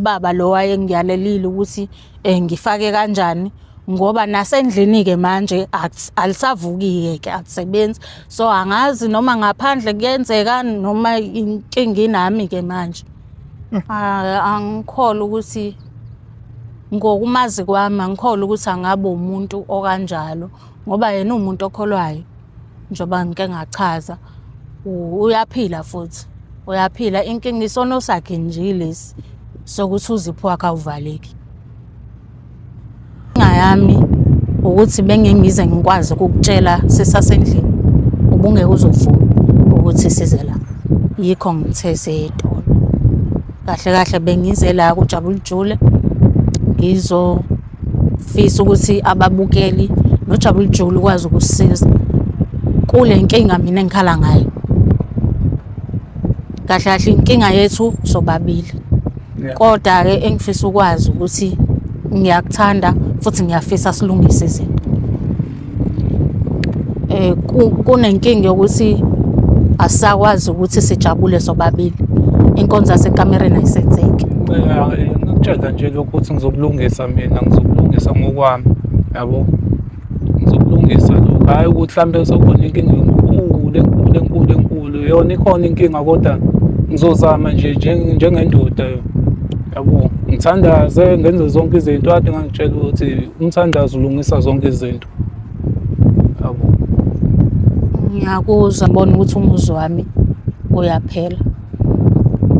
Ubaba lo wayengiyalelile ukuthi ngifake kanjani ngoba nasendlini-ke manje alisavuki-ke ke akusebenzi. So angazi noma ngaphandle kuyenzeka noma inkinga inami-ke manje. Ah, angikholwa ukuthi ngokumazi kwami angikholwa ukuthi angabe umuntu okanjalo ngoba yena uwumuntu okholwayo njengoba ngike ngachaza. Uyaphila futhi uyaphila, inkinga isono sakhe nje lesi sokuthi uziphu wakhe awuvaleki. Inkinga yami ukuthi bengeke ngize ngikwazi ukukutshela sisasendlini, ubungeke uze uvume ukuthi size la. Yikho ngithe siye ey'tolo. Kahle kahle bengize la kuJabulujule ngizofisa ukuthi ababukeli noJabulujule ukwazi ukusisiza kule nkinga mina engikhala ngayo. Kahle kahle inkinga yethu sobabili. Kodwa-ke engifisa ukwazi ukuthi ngiyakuthanda futhi ngiyafisa silungise izinto. Kunenkinga yokuthi asisakwazi ukuthi sijabule sobabili. Inkonzo yasekamereni ayisenzeki. Ngikutshela nje lokhu ukuthi ngizokulungisa mina, ngizokulungisa ngokwami, yabo. Ngizokulungisa lokhu, hhayi ukuthi mhlampe sekukhona inkinga enkulu enkulu enkulu enkulu. Yona ikhona inkinga kodwa ngizozama nje njengendoda, yabo. Ngithandaze ngenze zonke izinto kade ngangitshela ukuthi umthandazo ulungisa zonke izinto, yabo. Ngiyakuzwa ngibona ukuthi umuzi wami uyaphela.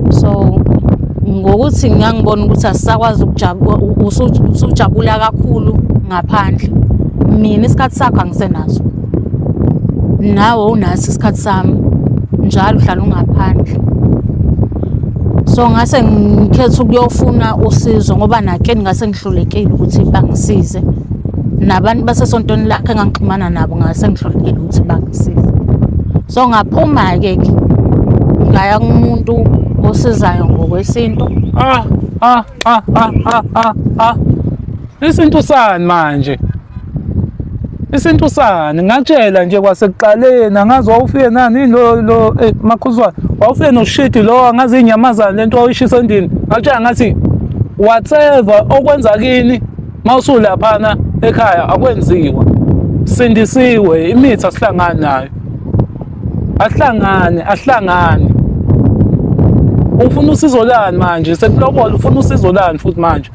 So ngokuthi ngangibona ukuthi asisakwazi ukujabula, usujabula kakhulu ngaphandle. Mina isikhathi sakho angisenaso. Nawe unaso isikhathi sami. Njalo uhlala ungaphandle. So ngase ngikhetha ukuyofuna usizo ngoba nakini ngase ngihlulekile ukuthi bangisize. Nabantu basesontweni lakhe engangixhumana nabo ngase ngihlulekile ukuthi bangisize. So ngaphuma-ke ke ngaya kumuntu osizayo ngokwesintu. Ah ah ah ah ah ah ah. Isintu sani manje? Isintu sani? Ngakutshela nje kwasekuqaleni angazi wawufike nani lo lo eh makhuzwane wawufike noshidi lo angazi inyamazane lento wawuyishisa endini. Ngakutshela ngathi whatever okwenza kini mawusulaphana ekhaya akwenziwa. Sindisiwe imithi asihlangani nayo. Ahlangane, ahlangane. Ufuna usizo lani manje? Sekulobola ufuna usizo lani futhi manje?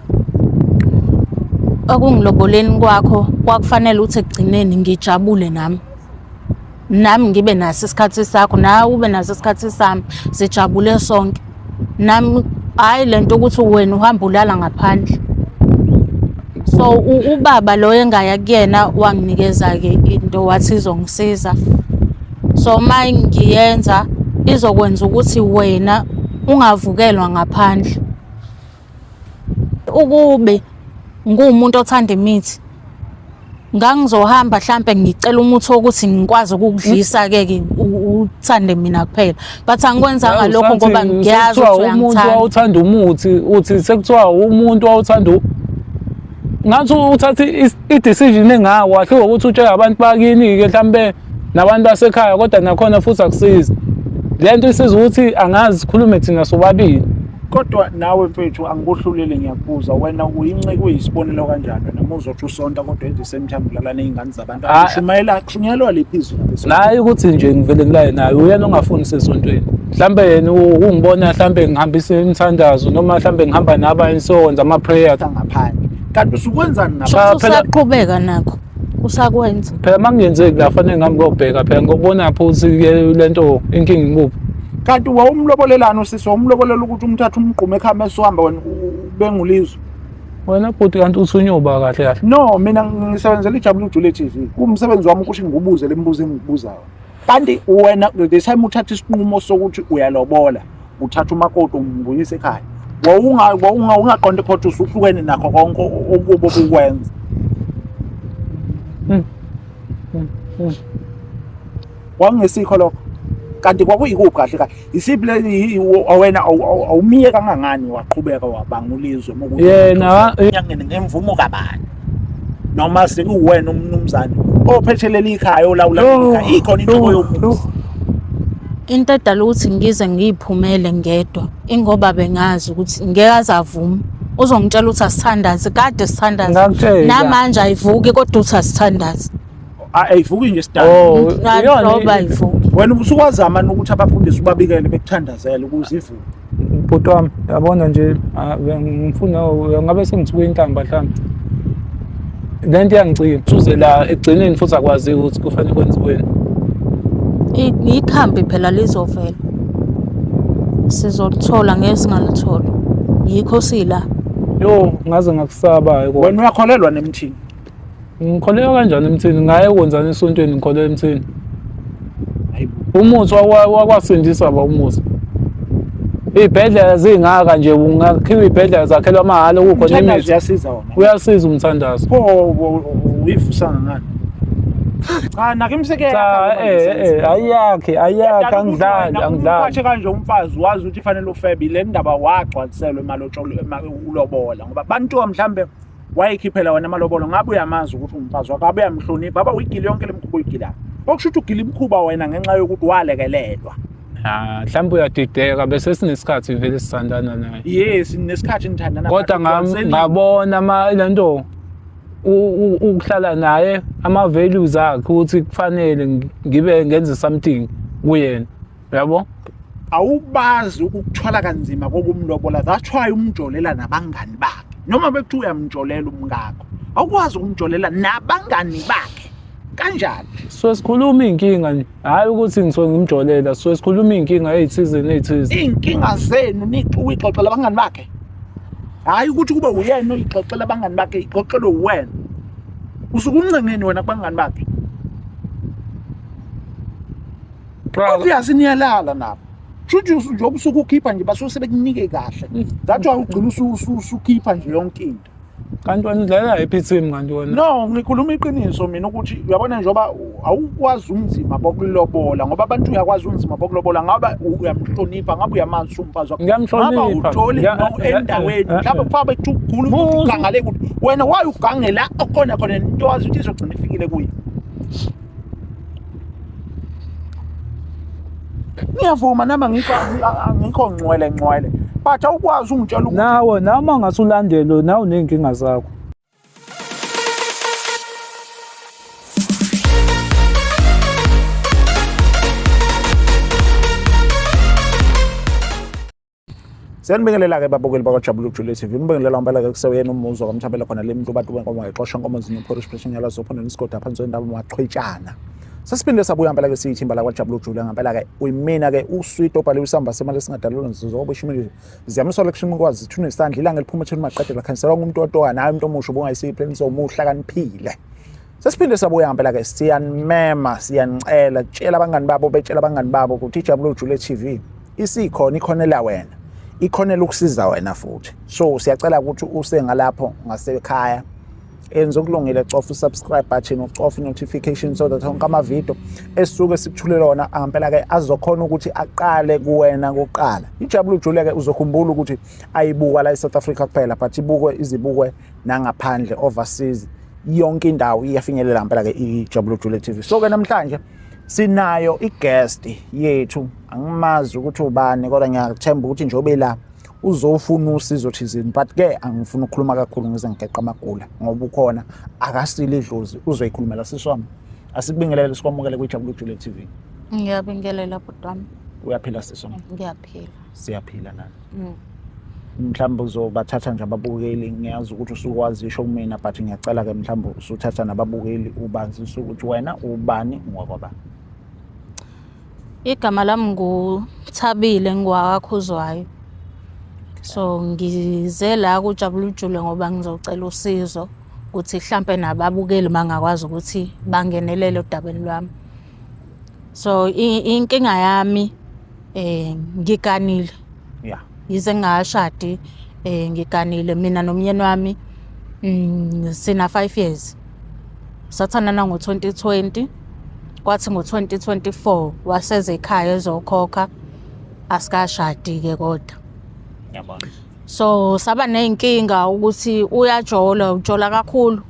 Ekungiloboleni kwakho kwakufanele ukuthi ekugcineni ngijabule nami. Nami ngibe naso isikhathi sakho, nawe ube naso isikhathi sami, sijabule sonke. Nami hhayi lento ukuthi wena uhamba ulala ngaphandle. So ubaba lo engaya kuyena wanginikeza-ke into wathi izongisiza. So uma ngiyenza izokwenza ukuthi wena ungavukelwa ngaphandle. Ukube nguwumuntu othanda imithi ngangizohamba hlampe ngicela umuthi wokuthi ngikwazi ukukudlisa-ke ke uthande mina kuphela, but angikwenzanga lokho ngoba ngiyazi ukuthi umuntu wawuthanda umuthi, uthi sekuthiwa umuntu wawuthanda ngathi uthathe i-decision engawo wahluka ukuthi utshele abantu bakini-ke mhlampe nabantu basekhaya, kodwa nakhona futhi akusizi le nto isiza ukuthi angazi sikhulume thina sobabili. Kodwa nawe mfethu angikuhluleli, ngiyakubuza wena uyinceku uyisibonelo kanjani wena uma uzothi usonta kodwa at the same time ulala ney'ngane zabantu? Kushumayela kushunyelwa liphi izwi lapha? Naye ukuthi nje ngivele ngilaye naye uyena ongafuni sesontweni. Mhlambe yena ungibona mhlambe ngihambisa imithandazo noma mhlambe ngihamba nabanye siyokwenza ama-prayer ngaphandle. Kanti usukwenzani ngaphandle? Cha, phela- Usaqhubeka nakho, usakwenza. Phela uma kungenzeki la fanele ngihambe ngiyobheka phela ngiyobona pho ukuthi-ke le nto inkinga ikuphi. Kanti wawumlobolelani usisi? Wawumlobolela ukuthi umthathe umgqume ekhaya mese uhamba wena ubengulizwe? Wena bhuti kanti uthunywe uba kahle kahle? No, mina ngisebenzela iJabulujule TV. Kuwumsebenzi wami ukuthi ngikubuze le mibuzo engikubuzayo. Kanti wena the time uthatha isinqumo sokuthi uyalobola, uthatha umakoti umbuyise ekhaya, wawungaqonde khona usuhlukene nakho konke okubi obukwenza. Kwakungesikho lokho. Kanti kwakuyikuphi kahle kahle? Isiphi le wena awumiye kangangani waqhubeka wabanga ulizwe mukuthi Yena enyangeni ngemvumo kabani? Noma sekuwena umnumzane ophethe leli khaya olawula leli khaya, ikhona inhloko yomuzi. Into edala ukuthi ngize ngiyiphumele ngedwa ingoba bengazi ukuthi ngeke aze avume. Uzongitshela ukuthi asithandazi, kade sithandaza. Ngakutshela. Namanje ayivuki kodwa uthi asithandazi. Ayivuki nje sidala. Oh, iyona Ngoba ayivuki. Wena ubusukwazama ukuthi abafundisi ubabikele bekuthandazele ukuze ivuke. Bhuti wami, yabona nje ah, ngifuna ngabe sengithuke intamba mhlawumbe. Le nto iyangicika, uze la ekugcineni futhi akwaziwa ukuthi kufanele kwenziweni. Ikhambi phela lizovela. Sizolithola ngeke singalithola. Yikho sila. Yo, ngaze ngakusaba-ke kodwa. Wena uyakholelwa nemthini? Ngikholelwa kanjani emthini? Ngaye kwenzani esontweni ngikholelwa emthini? Hayibo. Umuthi wakwasindisa ba umuthi. Iy'bhedlela zingaka nje ungakhiwa iy'bhedlela zakhelwa amahhala kukhona Umthandazo imithi. uyasiza wona. Uyasiza umthandazo. Pho uyivusanga ngani? Cha nakimsekela. Cha ayakhi ayakhi angidlali angidlali. Uphathe kanje umfazi wazi ukuthi fanele ufebe le ndaba wagcwaliselwa emalotsholo ulobola ngoba bantu mhlambe wayekhiphela wena amalobolo ngabe uyamazi ukuthi ungumfazi wakho ngabe uyamhlonipha aba uyigile yonke le mkhuba oyigilayo okusho ukuthi ugila imkhuba wena ngenxa yokuthi walekelelwa. Ah, mhlawumbe uyadideka bese sinesikhathi vele sithandana naye. Yes, nesikhathi nithandana Kodwa ngabona ma lento ukuhlala naye ama values akhe ukuthi kufanele ngibe ngenze something kuyena. Uyabo? Awubazi ukuthwala kanzima kokumlobola that's why umjolela nabangani bakhe noma bekuthiwa uyamjolela umkakho awukwazi ukumjolela nabangani bakhe kanjani. So sikhuluma iy'nkinga nje, hhayi ukuthi ngisuke ngimjolela, so sikhuluma iy'nkinga ey'thize ney'thize. Iy'nkinga zenu uyixoxela abangani bakhe, hhayi ukuthi kube uyena oyixoxela abangani bakhe, ixoxelwe uwena. Usuke uncengeni wena kubangani bakhe? Obviously niyalala nabo. Shuthi njengoba usuke ukhipha nje basuke sebekunike kahle. That's why ugcina usukhipha nje yonke into. Kanti wena udlalela yiphi team kanti wena? No, ngikhuluma iqiniso mina ukuthi uyabona njengoba awukwazi umzima bokulobola ngoba abantu uyakwazi umzima bokulobola ngaba uyamhlonipha ngabe uyamazi umfazi wakho. Ngiyamhlonipha. Ngaba ujoli no endaweni mhlawumbe kufaka bethi ugula umuntu ugangale kuthi wena why ugangela okhona khona into wazi ukuthi izogcina ifikile kuye. Ngiyavuma nami angikho ngcwele ngcwele but awukwazi ungitshela ukuthi Nawe nawe uma ungase ulandele nawe uney'nkinga zakho. Siyanibingelela-ke babukeli bakwaJabula Ujule TV. Nibingelela ngempela-ke kusewuyena umuzwa kwamthabela khona le muntu bantu benkomo ngayixosha inkomo zinophorish phesheya nyalazo phona nesigoda phansi wendaba machwetshana. Sesiphinde sabuya ngempela-ke siyithimba lakwaJabula Ujule ngempela-ke uyimina-ke uswito obhale isamba semali esingadalulwa ngizoba ishumi ziyamsola kushima ukwazi zithunwe isandla ilanga eliphuma etheni maqede lakhanyiselwa ngumuntu otoka naye umuntu omusha ubungayisiphi somuhlakaniphile. Sesiphinde sabuya ngempela ke siyanimema siyanicela tshela abangani babo betshela abangani babo ukuthi iJabula Ujule TV isikhona ikhonela wena ikhonela ukusiza wena futhi so siyacela ukuthi usengalapho ngasekhaya enza okulungile cofa usubscribe button ucofa notification so that onke amavidiyo esisuke sikuthulele wona angempela ke azokhona ukuthi aqale kuwena kuqala ijabula ujule ke uzokhumbula ukuthi ayibukwa la eSouth Africa kuphela but ibukwe izibukwe nangaphandle overseas yonke indawo iyafinyelela ngempela ke iJabula Ujule TV. So ke namhlanje sinayo i-guest yethu angimazi ukuthi ubani kodwa ngiyathemba ukuthi njengoba la uzofuna usizo thizeni but ke angifuni ukukhuluma kakhulu ngize ngigeqa amagula ngoba ukhona akasile idlozi uzoyikhulumela sisi wami asikubingelele sikwamukele kwiJabula Ujule TV. Ngiyabingelela bhuti wami. Uyaphila sisi wami? Ngiyaphila. Siyaphila nani. Mhlawumbe uzobathatha nje ababukeli ngiyazi ukuthi usukwazi isho kumina but ngiyacela ke mhlawumbe usuthatha nababukeli ubazise ukuthi wena ubani ngwakwaba. Igama lami nguThabile ngwakaKhuzwayo. So ngize la kuJabula Ujule ngoba ngizocela usizo ukuthi hlampe nababukeli bangakwazi ukuthi bangenelele odabeni lwami. So inkinga yami ngiganile. Yeah. Yize ngingashadi ngiganile mina nomyeni wami sina 5 years. Sathandana ngo-2020 kwathi ngo-2024 waseze ekhaya ezokhokha asikashadi ke kodwa. Ngiyabona. So saba ney'nkinga ukuthi uyajola ujola kakhulu.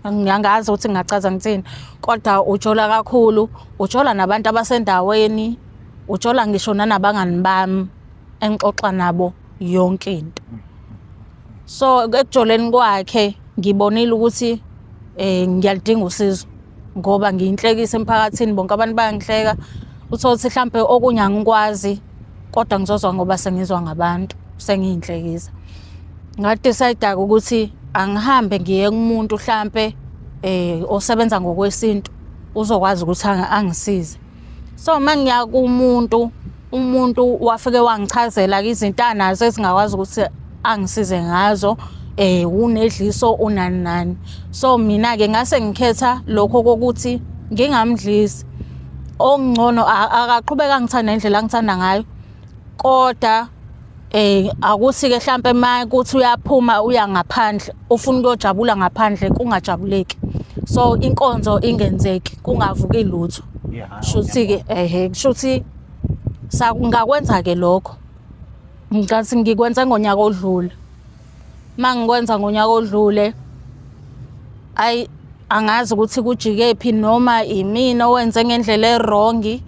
Ngiyangazi ukuthi ngingachaza ngithini, kodwa ujola kakhulu, ujola nabantu abasendaweni, ujola ngisho nanabangani bami engixoxa nabo yonke into. So ekujoleni kwakhe ngibonile ukuthi ngiyaludinga usizo ngoba ngiyinhlekisa emphakathini, bonke abantu bayangihleka. Uthole ukuthi hlampe okunye angikwazi kodwa ngizozwa ngoba sengizwa ngabantu sengiyinhlekisa. Nga-decide-ke ukuthi angihambe ngiye kumuntu hlampe osebenza ngokwesintu uzokwazi ukuthi angisize. So uma ngiya kumuntu, umuntu wafike wangichazela-ke izinto anazo ezingakwazi ukuthi angisize ngazo, unedliso unani nani. So mina-ke ngase ngikhetha lokho kokuthi ngingamdlisi. Okungcono akaqhubeke angithande ngendlela angithanda ngayo, kodwa akuthi-ke hlampe uma kuthi uyaphuma uya ngaphandle, ufuna ukuyojabula ngaphandle kungajabuleki. So inkonzo ingenzeki, kungavuki lutho. Shuthi-ke ehhe, kushuthi ngakwenza-ke lokho. Ngicathi ngikwenze ngonyaka odlule. Uma ngikwenza ngonyaka odlule, ayi angazi ukuthi kujikephi noma imina owenze ngendlela erongi,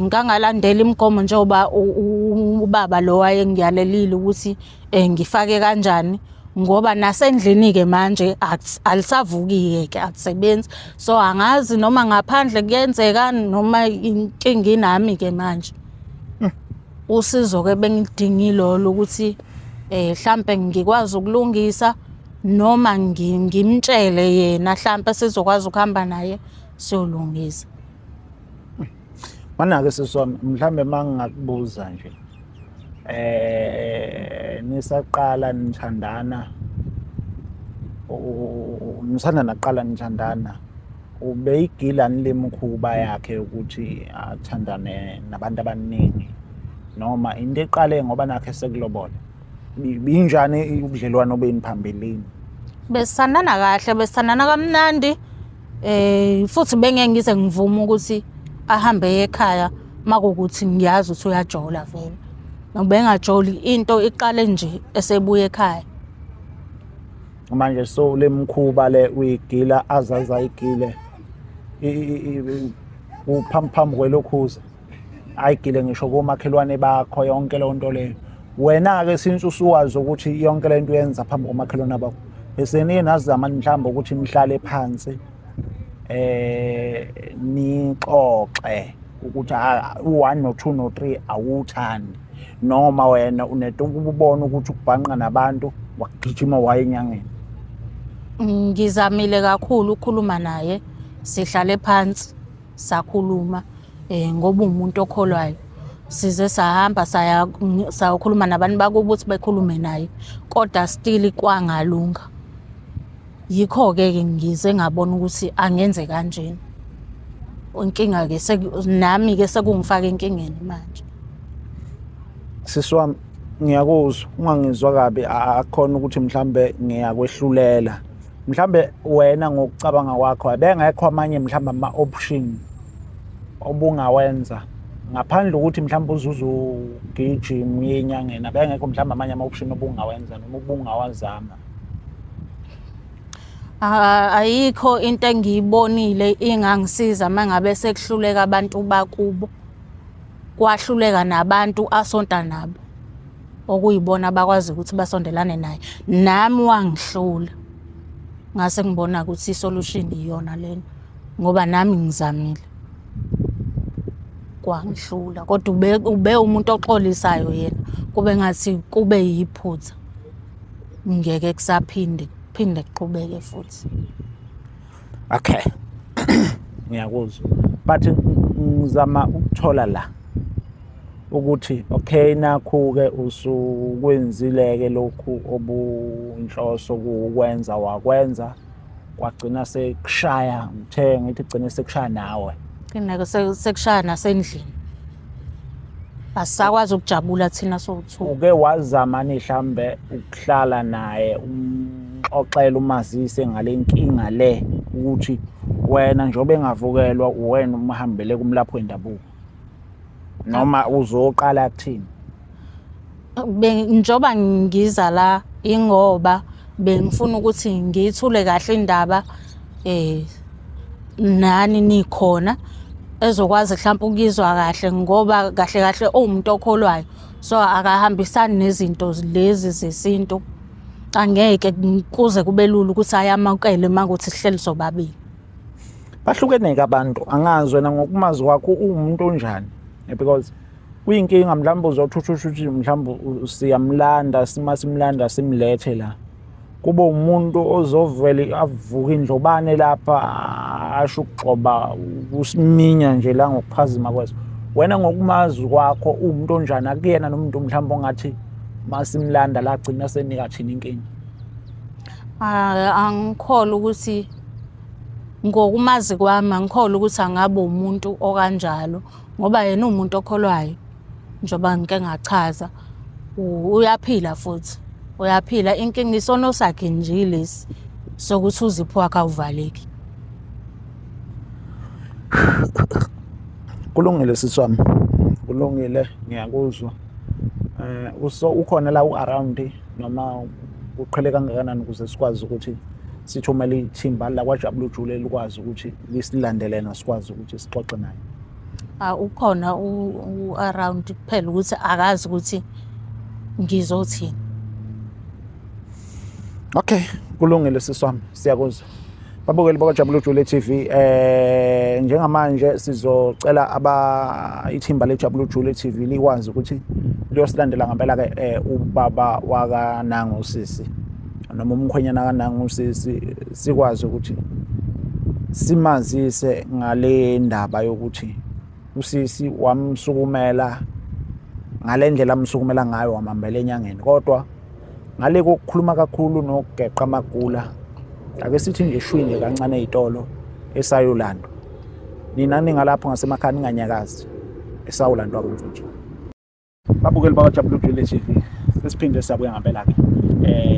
ngangalandela imigomo njengoba ubaba lo wayengiyalelile ukuthi ngifake kanjani, ngoba nasendlini-ke manje alisavuki-ke ke, akusebenzi. So angazi noma ngaphandle kuyenzeka noma inkinga inami-ke manje. Usizo-ke bengiludinga ilolo ukuthi hlampe ngikwazi ukulungisa noma ngimtshele yena hlampe sizokwazi ukuhamba naye siyolungisa. Mana-ke sisi wami, mhlambe uma ngingakubuza nje, nisaqala nithandana, nisanda naqala nithandana, ubeyigila le mkhuba yakhe ukuthi athandane nabantu abaningi, noma into eqale ngoba nakhe sekulobola? Binjani ubudlelwano benu phambilini? Besithandana kahle, besithandana kamnandi, futhi bengeke ngize ngivume ukuthi ahambe ekhaya makuwukuthi ngiyazi ukuthi uyajola vele. Ubengajoli, into iqale nje esebuya ekhaya. Manje so le mkhuba le uyigila azaze ayigile uphambi phambi kwelokhuza, ayigile ngisho komakhelwane bakho, yonke leyo nto leyo. Wena-ke since usuwazi ukuthi yonke le nto uyenza phambi komakhelwane bakho, bese niye nazama mhlawumbe ukuthi nihlale phansi nixoxe ukuthi u-1 no-2 no-3 awuthandi, noma wena unento ukubona ukuthi ukubhanqa nabantu wagijima waye enyangeni? Ngizamile kakhulu ukukhuluma naye, sihlale phansi sakhuluma, ngoba uwumuntu okholwayo. Size sahamba saya sayokhuluma nabantu bakubo ukuthi bekhulume naye, kodwa still kwangalunga. Yikho-ke ke ngize ngabona ukuthi angenze kanjena. Inkinga-ke nami-ke sekungifaka enkingeni manje. Sisi wami, ngiyakuzwa, ungangizwa kabi, akukhona ukuthi mhlambe ngiyakwehlulela. Mhlambe wena ngokucabanga kwakho abengekho amanye mhlambe ama-option obungawenza ngaphandle ukuthi mhlambe uzuze ugijima uye enyangeni, abengekho mhlambe amanye ama-option obungawenza noma ubungawazama? Ayikho into engiyibonile ingangisiza uma ngabe sekuhluleka abantu bakubo, kwahluleka nabantu asonta nabo, okuyibona abakwazi ukuthi basondelane naye. Nami wangihlula, ngase ngibona ukuthi i-solution iyona lena, ngoba nami ngizamile kwangihlula, kodwa ube umuntu oxolisayo yena, kube ngathi kube yiphutha, ngeke kusaphinde kuphinde kuqhubeke futhi. Okay, ngiyakuzwa, but ngizama ukuthola la ukuthi okay, nakhu-ke usukwenzile-ke lokhu obunhloso kuwukwenza, wakwenza kwagcina sekushaya, ngithe ngithi gcine sekushaya nawe. Gcina sekushaya nasendlini, asisakwazi ukujabula thina sowu-two. Uke wazama mhlambe ukuhlala naye umxoxele umazise ngale nkinga le ukuthi wena njengoba engavukelwa uwena umhambele kumlaphi wendabuko, noma uzoqala kuthini? Njengoba ngiza la ingoba Bengifuna ukuthi ngiyithule kahle indaba nani nikhona ezokwazi mhlawumpe ukuyizwa kahle ngoba kahle kahle uwumuntu okholwayo so akahambisani nezinto lezi zesintu. Angeke kuze kube lula ukuthi ayamukele uma kuthi sihleli sobabili. Bahlukene-ke abantu, angazi wena ngokumazi kwakho uwumuntu onjani because kuyinkinga mhlawumbe uzothi usho ukuthi mhlawumbe siyamlanda sima simlanda simlethe la kube umuntu ozovele avuke indlobane lapha asho ukugxoba usiminya nje la ngokuphazima kweso. Wena ngokumazi kwakho uwumuntu onjani? Akuyena nomuntu mhlawumbe ongathi masimlanda la agcina senika thina inkinga? Ah, angikholwa ukuthi ngokumazi kwami angikholwa ukuthi angabe umuntu okanjalo ngoba yena uwumuntu okholwayo njengoba ngike ngachaza. Uyaphila futhi uyaphila, inkinga isono sakhe nje lesi sokuthi uzipho wakhe awuvaleki. Kulungile sisi wami, kulungile ngiyakuzwa. Uso ukhona la u-around noma uqhele kangakanani ukuze sikwazi ukuthi sithumele ithimba lakwaJabula Ujule likwazi ukuthi lisilandele nasikwazi ukuthi sixoxe naye. Ah, ukhona u-around kuphela ukuthi akazi ukuthi ngizothini. Okay, kulungile sisi wami, siyakuzwa. Babukeli bakwaJabula Ujule TV, njengamanje sizocela aba ithimba leJabula Ujule TV likwazi ukuthi liyosilandela ngempela ke ubaba wakanangu usisi noma umkhwenyana kanangu usisi, sikwazi ukuthi simazise ngale ndaba yokuthi usisi wamsukumela ngale ndlela amsukumela ngayo, wamhambela enyangeni. Kodwa ngale kokukhuluma kakhulu nokugeqa amagula, ake sithi nje shwi nje kancane ey'tolo esayolandwa. Nina ningalapho ngasemakhaya ninganyakazi, esawulandwa mfethu. Babukeli bakwaJabula Ujule TV, sesiphinde sabuya ngempela-ke.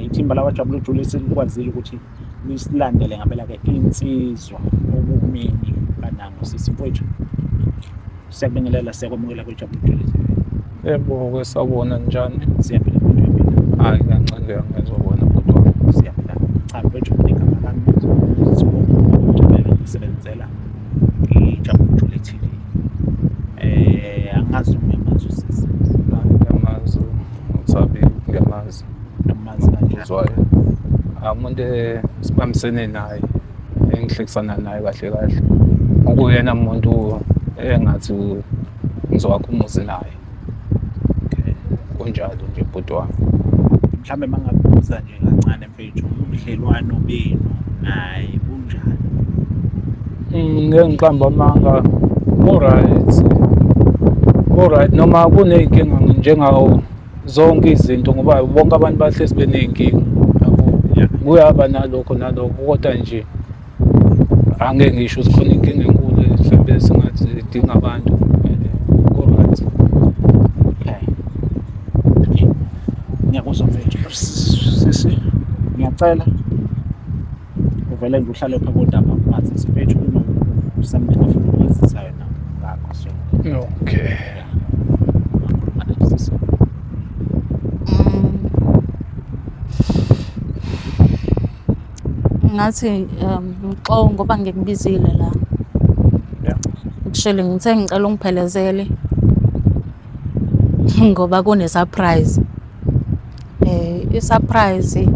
Ithimba lakwaJabula Ujule selikwazile ukuthi lisilandele ngempela-ke insizwa okumini kanango sisi mfowethu. Siyakubingelela, siyakwamukela kwiJabula Ujule TV. Yebo-ke sawubona, njani? Siyaphila mfowethu, uyaphila? Hhayi kancane ngiyangezwa bona bhuti wami. Siyaphila. Cha mfowethu, igama lami Sibonga ngisebenzela iJabula Ujule TV. Angazi uma uyamazi usisi. Hayi ngiyamazi uThabi, ngiyamazi. Uyamazi kanjani? Uzwayo. Umuntu esibambisene naye, engihlekisana naye kahle kahle. Okuyena muntu engathi ngizowakha umuzi naye. Okay. Kunjalo nje bhuti wami. Mhlawumbe mangakubuza nje kancane mfethu, ubudlelwano benu naye bunjani? Ngeke ngiqambe amanga, ku-right, ku-right noma kuney'nkinga njengawo zonke izinto ngoba bonke abantu bahlezi beney'nkinga yabo. Kuyaba nalokho nalokho kodwa nje angeke ngisho ukuthi khona inkinga enkulu mhlawumbe singathi idinga abantu, ku-right. Okay. Ngiyakuzwa mfethu. Sisi, ngiyacela uvele nje uhlale phambi kodaba umazise mfethu, kuno something ofuna ukwazisa yena ngakho, so Okay. ungakhuluma naye sisi. Ngathi ngixoxe ngoba ngikubizile la. Actually ngithe ngicela ungiphelezele ngoba kune-surprise. I-surprise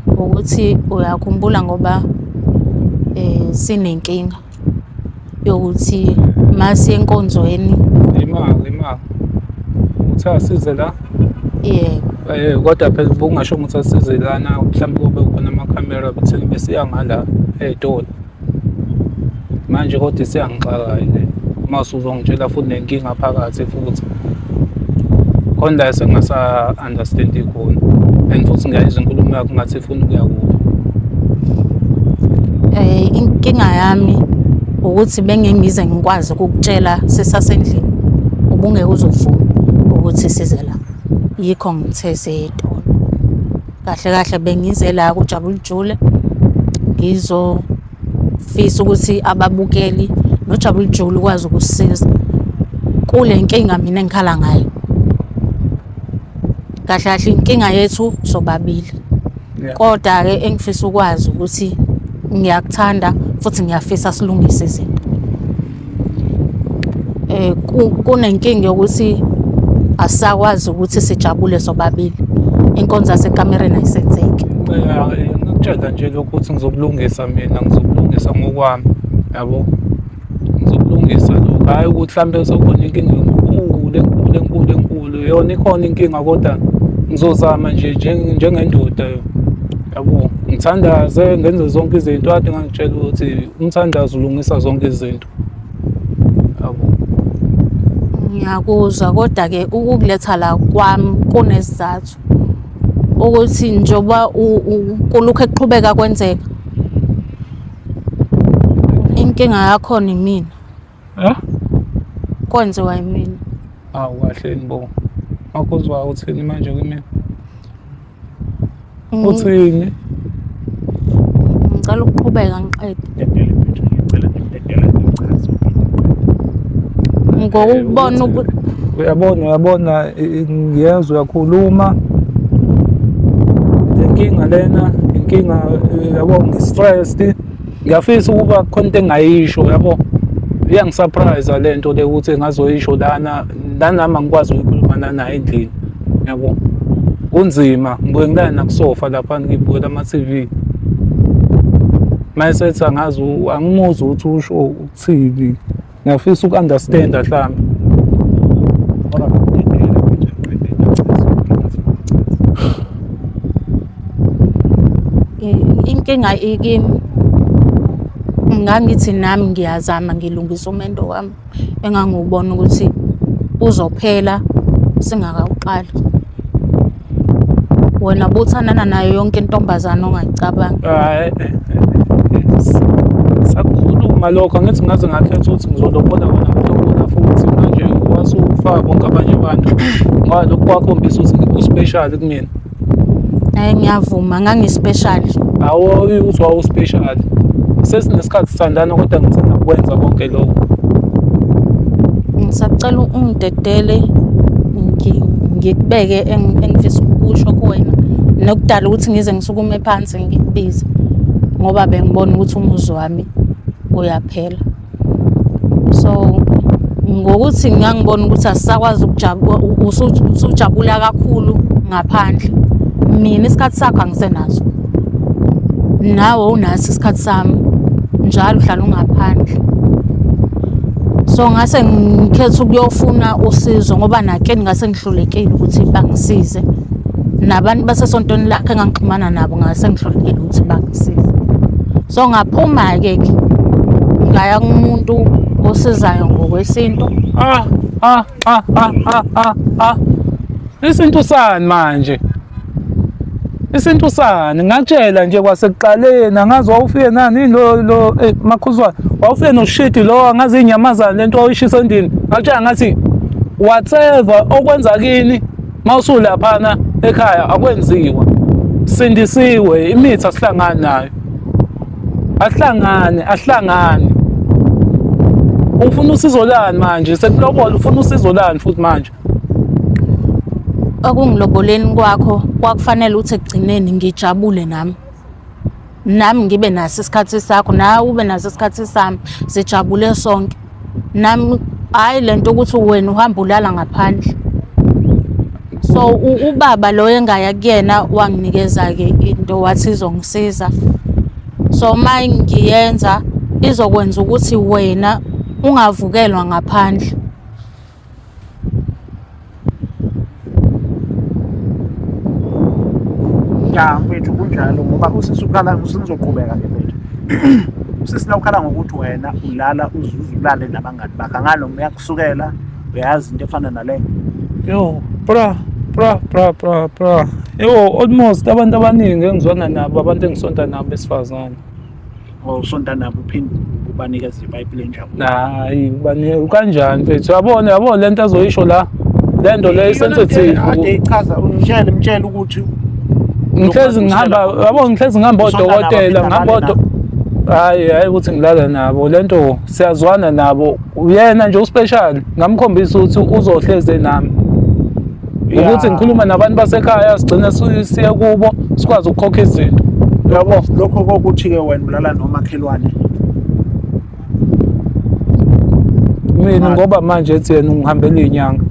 ukuthi uyakhumbula ngoba sinenkinga yokuthi masiya enkonzweni. Imali, imali. Uthe asize la? Yebo. Kodwa phela ubungasho ukuthi asize lana, mhlawumbe kube khona amakhamera bethini besiya ngala ey'tolo. Manje kodwa isiyangixaka le uma usuzongitshela futhi nenkinga phakathi futhi. Khona la esengingasa-understand-i khona and futhi ngiyayizwa inkulumo yakho ngathi ifuna ukuya kuphi. Inkinga yami ukuthi bengeke ngize ngikwazi ukukutshela sisasendlini, ubungeke uze uvume ukuthi size la. Yikho ngithe siye ey'tolo. Kahle kahle bengize la kuJabula Ujule ngizofisa ukuthi ababukeli noJabula Ujule ukwazi ukusisiza kule nkinga mina engikhala ngayo. Kahle kahle inkinga yethu sobabili. Kodwa-ke engifisa ukwazi ukuthi ngiyakuthanda futhi ngiyafisa silungise izinto. Eh kunenkinga yokuthi asisakwazi ukuthi sijabule sobabili. Inkonzo yasekamereni ayisenzeki. Ngikutshela nje lokhu ukuthi ngizokulungisa mina, ngizokulungisa ngokwami, yabo. Ngizokulungisa lokhu, hhayi ukuthi mhlampe sekukhona inkinga enkulu enkulu enkulu enkulu. Yona ikhona inkinga kodwa ngizozama nje njengendoda yabo. Ngithandaze ngenze zonke izinto kade ngangitshela ukuthi umthandazo ulungisa zonke izinto. Yabo. Ngiyakuzwa kodwa-ke ukukuletha la kwami kunesizathu ukuthi njengoba kulokhu ekuqhubeka kwenzeka inkinga yakhona imina. Eh? Kwenziwa yimina. Awu kahle bo. Makuzwa uthini manje kumina? Uthini? Ngicela ukuqhubeka ngiqede. Dedele mfethu, ngicela ngidedele ngichaze. Ngokubona ukuthi Uyabona, uyabona, ngiyezwa uyakhuluma. Le nkinga lena, inkinga yabo ngi-stressed. Ngiyafisa ukuba khona into engingayisho yabo. Iyangisurprise le nto le ukuthi ngazoyisho lana, nanami angikwazi ukuyikhuluma nanaye endlini yabo. Kunzima, ngibuye ngilale nakusofa lapha ngibukela ama-T_V. Mayesethi angazi angimuzwa ukuthi usho ukuthini. Ngiyafisa uku-understand-a mhlambe. Kodwa ngidedele mfethu, ngiqede ngichaze. Inkinga ikimi ngangithi nami ngiyazama ngilungisa umendo wami engangiwubona ukuthi uzophela singakawuqali. Wena buthanana nayo yonke intombazane ongayicabanga. Hhayi, sakukhuluma lokho angithi ngaze ngakhetha ukuthi ngizolobola wena ngilobola futhi manje wasufaka bonke abanye abantu ngoba lokhu kwakhombisa ukuthi uspecial kumina. Hayi ngiyavuma ngangispecial. Awu ukuthi wawuspecial. Sesinesikhathi sithandana kodwa ngithanda ukwenza konke lokho. Ngisacela ungidedele ngikubeke engifisa ukukusho kuwena nokudala ukuthi ngize ngisukume phansi ngikubize ngoba bengibona ukuthi umuzi wami uyaphela. So ngokuthi ngangibona ukuthi asisakwazi usujabula kakhulu ngaphandle. Mina isikhathi sakho angisenaso. Nawe unaso isikhathi sami. Njalo uhlala ungaphandle. So ngase ngikhetha ukuyofuna usizo ngoba nakini ngase ngihlulekile ukuthi bangisize. Nabantu basesontweni lakhe engangixhumana nabo ngase ngihlulekile ukuthi bangisize. So ngaphuma-ke ke ngaya kumuntu osizayo ngokwesintu. Ah ah ah ah ah ah ah. Isintu sani manje? Isintu sani? Ngakutshela nje kwasekuqaleni angazi wawufike nani lo lo eh makhuzwane. Wawufike noshidi lo angazi inyamazane lento wawuyishisa endlini. Ngakutshela ngathi whatever okwenza kini mawusulaphana ekhaya akwenziwa. Sindisiwe imithi asihlangani nayo. Ahlangane, ahlangane. Ufuna usizo lani manje? Sekulobola ufuna usizo lani futhi manje? Okungiloboleni kwakho kwakufanele ukuthi ekugcineni ngijabule nami. Nami ngibe naso isikhathi sakho, nawe ube naso isikhathi sami, sijabule sonke. Nami hhayi lento ukuthi wena uhamba ulala ngaphandle. So ubaba lo engaya kuyena wanginikeza-ke into wathi izongisiza. So uma ngiyenza izokwenza ukuthi wena ungavukelwa ngaphandle. Ya mfethu kunjalo ngoba usisi ukhala usizoqhubeka ke mfethu. Usisi la ukhala ngokuthi wena ulala uzuze ulale nabangani bakhe angalo uyakusukela uyazi into efana naleyo. Yo, bra, bra, bra, bra, bra. Yo, almost abantu abaningi engizwana nabo, abantu engisonta nabo besifazane. Usonta nabo uphinde ubanikeze ipayipi lenjabulo. Hayi, bani kanjani mfethu? Uyabona, uyabona lento azoyisho la. Lento le sensitive. Ade ichaza umtshele mtshele ukuthi Ngihlezi ngihamba, yabo ngihlezi ngihamba odokotela, ngihamba odo Hayi, hayi ukuthi ngilala nabo. Lento siyazwana nabo. Uyena nje uspecial. Ngamkhombisa ukuthi uzohleze nami. Ukuthi ngikhulume nabantu basekhaya sigcine siye kubo sikwazi ukukhokha izinto. Yabo lokho kokuthi-ke wena ulala nomakhelwane. Mina ngoba manje ethi yena ungihambela iy'nyanga.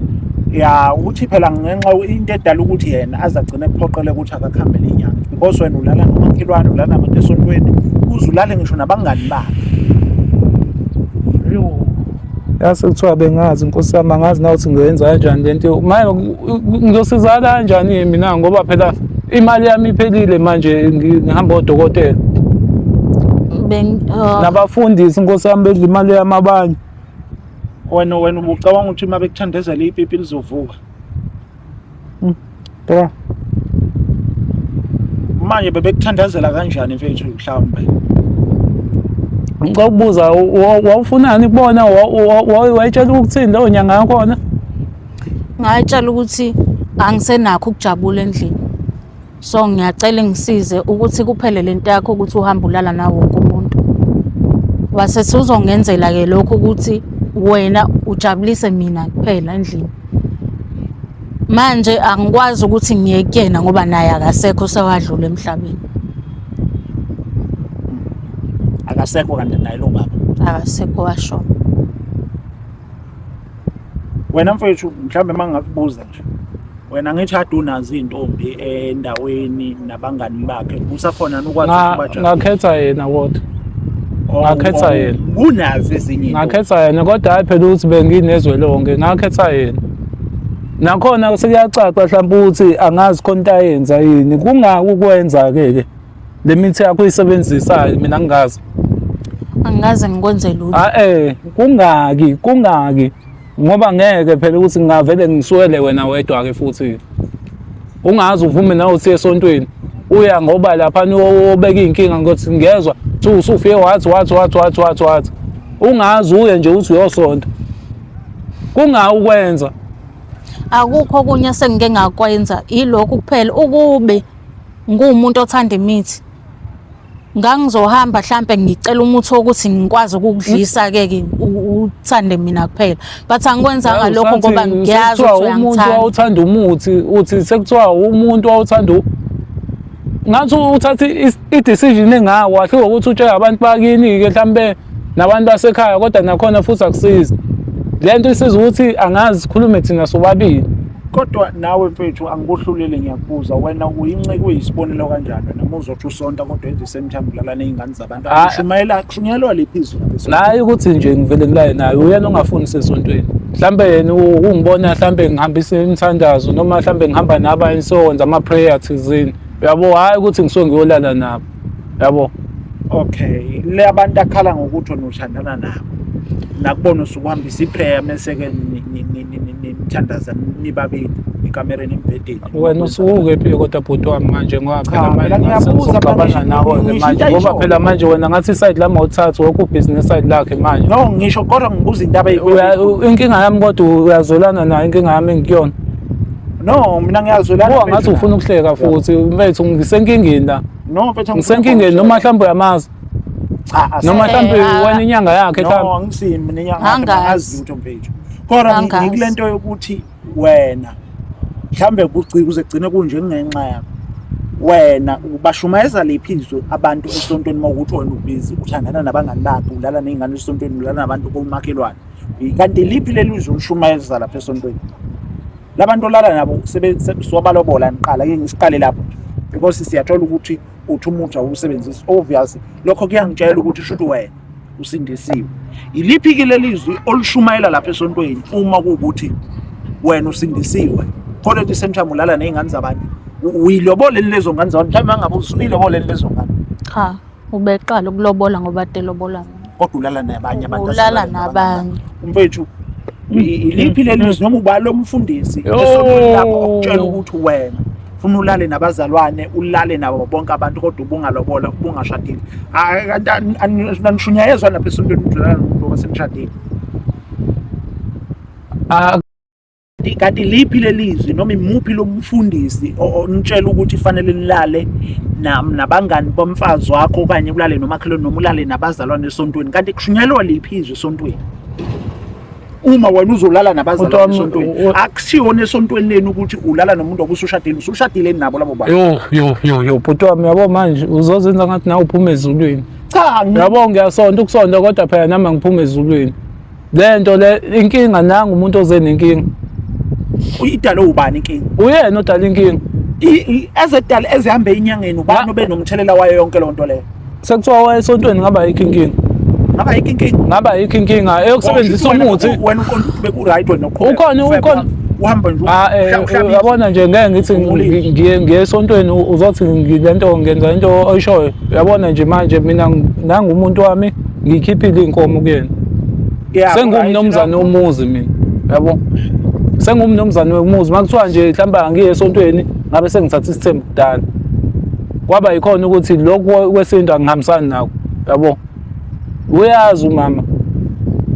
Ya ukuthi phela ngenxa into edala ukuthi yena aze agcine kuphoqele ukuthi akakuhambele iy'nyanga because wena ulala nomakhelwane, ulala nabantu esontweni, uze ulale ngisho nabangani bakhe. Yase kuthiwa bengazi nkosi yami angazi na ukuthi ngiyoyenza kanjani le nto. Manje ngizosizakala kanjani mina ngoba phela imali yami iphelile manje ngihamba odokotela. Nabafundisi nkosi yami bedla imali yami abanye. Wena ubucabanga ukuthi uma bekuthandezela ipipi lizovuka? Bra. Manje bebekuthandazela kanjani mfethu mhlawumbe? Ngicela ukubuza wawufunani kubona wayitshela ukuthini leyo nyanga yakhona? Ngayitshela ukuthi angisenakho ukujabula endlini. So ngiyacela ngisize ukuthi kuphele lento yakho ukuthi uhambe ulala nawo wonke umuntu. Wase uzongenzela ke lokho ukuthi wena ujabulise mina kuphela endlini. Manje angikwazi ukuthi ngiye kuyena ngoba naye akasekho sewadlula emhlabeni. Akasekho kanti naye lo baba. Akasekho washona. Wena mfethu mhlawumbe uma ngingakubuza nje wena ngithi ade unazo iy'ntombi endaweni nabangani bakhe usakhona ukwazi ukuthi ngakhetha yena kodwa oh, ngakhetha oh, yena kunazo ezinye ngakhetha yena kodwa hayi phela ukuthi benginezwe lonke ngakhetha yena nakhona sekuyacaca mhlawumbe ukuthi angazi khona into ayenza yini kungaki ukwenza-ke ke le mithi yakho oyisebenzisayo mina ngingazi angikaze ngikwenze lutho ah eh kungaki kungaki ngoba ngeke phela ukuthi ngingavele ngiswele wena wedwa ke futhi ungazi uvume nawe uthi esontweni uya ngoba lapha obeka iy'nkinga ngokuthi ngezwa kuthiwa usufike wathi wathi wathi wathi wathi wathi ungazi uye nje uthi uyosonta kungawukwenza akukho okunye esengike ngakwenza ilokhu kuphela ukube ngiwumuntu othanda imithi ngangizohamba hlampe ngicela umuthi wokuthi ngikwazi ukukudlisa ke ke uthande mina kuphela but angikwenzanga lokho ngoba ngiyazi ukuthi umuntu wawuthanda umuthi uthi sekuthiwa umuntu wawuthanda ngathi uthatha i-decision engawo wahluka ukuthi utshele abantu bakini-ke mhlampe nabantu basekhaya kodwa nakhona futhi akusizi le nto isiza ukuthi angazi sikhulume thina sobabili Kodwa nawe mfethu angikuhluleli ngiyakubuza wena uyinceku uyisibonelo kanjani wena uma uzothi usonta kodwa at the same time ulala ney'ngane zabantu Ah. kushumayela kushunyelwa liphi izwi lapha esontweni? Naye ukuthi nje ngivele ngilaye naye uyena ongafuni sesontweni mhlambe yena ungibona mhlambe ngihambisa imithandazo noma mhlambe ngihamba nabanye siyokwenza ama-prayer thizeni uyabo hhayi ukuthi ngisuke ngiyolala nabo yabo Okay, le abantu akhala ngokuthi wena uthandana nabo nakubona usukuhambisa iprayer mese-ke nithandaza nibabili ekamereni embhedeni. Wena usuke phi kodwa bhuti wami manje ngoba phela Cha, manje phela ngathi ngiyabuza sengizoxabana manje, nawe-ke ngisho manje into ngoba ayishoyo. phela manje wena ngathi isayidi lami awuthathi wonke ubhizi nesayidi lakhe manje. No, ngisho kodwa ngibuza into Inkinga yami kodwa uyazwelana nayo inkinga yami engikuyona. No, mina ngiyazwelana. Ngoba ngathi ufuna ukuhleka futhi mfethu ngisenkingeni la. No, mfethu Ngisenkingeni noma mhlawumbe uyamazi. Cha, Noma mhlawumbe Eh, wena inyanga yakhe No, mhlawumbe. angisimi mina inyanga yakhe, Angazi. angazi lutho mfethu. Kodwa Angazi. ngikule nto yokuthi wena mhlambe kucika kuze kugcine kunje kungenxa yakho. Wena ubashumayeza liphi izwi abantu esontweni uma ukuthi wena ubhizi uthandana nabangani bakhe ulala ney'ngane esontweni ulala nabantu komakhelwane. Kanti liphi leli zwi olishumayeza lapha esontweni? Labantu olala nabo sobalobola niqala ke ngisiqale lapho because siyathola ukuthi uthi umuthi awusebenzisi obvious lokho kuyangitshela ukuthi shuthi wena usindisiwe. Iliphi ke leli zwi olishumayela lapha esontweni uma kuwukuthi wena usindisiwe kodwa at the same time ulala ney'ngane zabantu uyilobole lezo ngane zabantu mhlawumbe angabe usuyiloboleni lezo ngane Cha, ubeqala ukulobola ngoba ade elobola mina. kodwa ulala nabanye abantu Ulala asebalala nabanye. Umfethu iliphi leli zwi noma ubani lo mfundisi Yo. esontweni lakho okutshela ukuthi wena funa ulale nabazalwane ulale nabo bonke abantu kodwa ubungalobola ubungashadile kanti anishunyayezwa lapha esontweni ukuthi ulala nomuntu owasemshadile Ah, kanti liphi lelizwi noma imuphi lo mfundisi onitshela ukuthi fanele nilale nabangani bomfazi wakho okanye ulale nomakhelwane noma ulale nabazalwane esontweni kanti kushunyelwa liphi izwi esontweni? Uma wena uzolala nabazalwane Kodwa, esontweni, akusiyona esontweni lenu ukuthi ulala nomuntu obusushadile, usushadile nabo labo bantu. Yo yo yo yo bhuti wami, yabo manje uzozenza ngathi nawe uphuma ezulwini. Cha, Yabo ngiyasonta ukusonta kodwa phela nami angiphuma ezulwini. Le nto le inkinga, nangu umuntu oze nenkinga. Idalo ubani inkinga? Uyena odala inkinga. Ezedala ezihambe enyangeni, ubani obe nomthelela wayo yonke loo nto leyo? Sekuthiwa wayesontweni ngaba yikho inkinga. Ngaba yikho inkinga. Ngaba yikho inkinga eyokusebenzisa umuthi. Wena uqonda ukuthi beku-right wena uqhubeka. Ukhona ukhona uhamba nje. Ah, uyabona nje ngeke ngithi ngiye esontweni uzothi ngilento ngenza into oyishoyo. Uyabona nje manje mina nangu umuntu wami ngikhiphile inkomo kuyena. Sengumnumzane womuzi mina. Yabo. Sengumnumzane womuzi makuthiwa nje mhlawumbe angiye esontweni ngabe sengithatha isithembu kudala. Kwaba yikhona ukuthi lokhu kwesintu angihambisani nako. Yabo. Uyazi umama.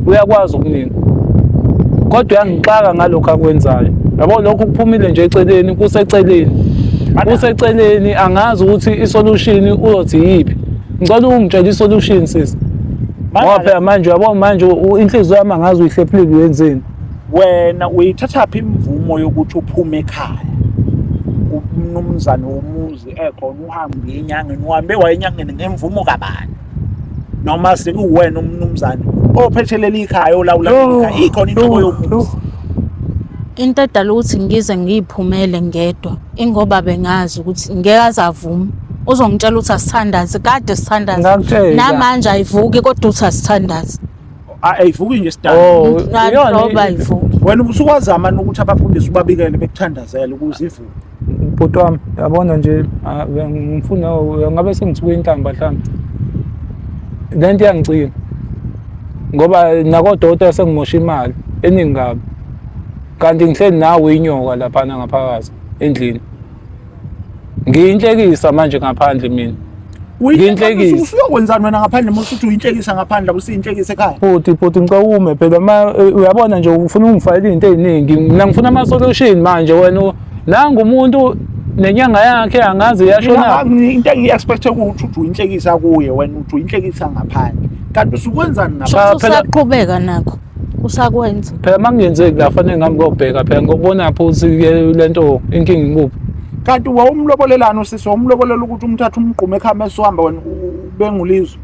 Uyakwazi okuningi. Kodwa uyangixaka ngalokho akwenzayo. Yabo lokhu kuphumile nje eceleni, kuseceleni. Kuseceleni, angazi ukuthi isolution uyothi yiphi. Ngicela ungitshele isolution sisi. Ngoba phela manje uyabo manje inhliziyo yami angazi uyihlephulile uyenzeni. Wena uyithathaphi imvumo yokuthi uphume ekhaya? Umnumzane womuzi ekhona, uhambe enyangeni, uhambe waye enyangeni ngemvumo kabani? Noma sekuwena umnumzane ophethe leli khaya, olawula leli khaya, ikhona inhloko yomuzi. Into edala ukuthi ngize ngiyiphumele ngedwa ingoba bengazi ukuthi ngeke aze avume. Uzongitshela ukuthi asithandaze, kade sithandaze. Ngakutshela. Namanje ayivuki kodwa uthi asithandaze. Ayivuki nje sidala. Oh, Nhlobo ayivuki. Wena ubusukwazama ukuthi abafundisi ubabikele bekuthandazele ukuze ivuke. Bhuti wami, yabona nje ngifuna ngabe sengithuke inhlamba mhlawumbe. Le nto iyangicina. Ngoba nakodokotela sengimosha imali eningi kabi. Kanti ngihleli nawe inyoka laphana ngaphakathi endlini. Ngiyinhlekisa manje ngaphandle mina. Ngiyinhlekisa. Usuyokwenzani wena ngaphandle uma usuthi uyinhlekisa ngaphandle, awusiyinhlekisa ekhaya? Bhuti, bhuti ngicela ume phela ma uyabona nje ufuna ungifakela izinto eziningi. Mina ngifuna ama solution manje, wena nangu umuntu nenyanga yakhe angazi iyashona. Into engiyi-expect ukuthi uthi uyinhlekisa kuye, wena uthi uyinhlekisa ngaphandle. Kanti usukwenzani ngaphandle? Cha, phela- Usaqhubeka nakho. Usakwenza. Phela makungenzeki la fanele ngami ngiyobheka phela ngokubona phi ukuthi lento inkinga ikuphi. Kanti wawumlobolelani usisi? Wawumlobolela ukuthi umthathe umgqume ekhaya mese uhamba wena ubengulizwe?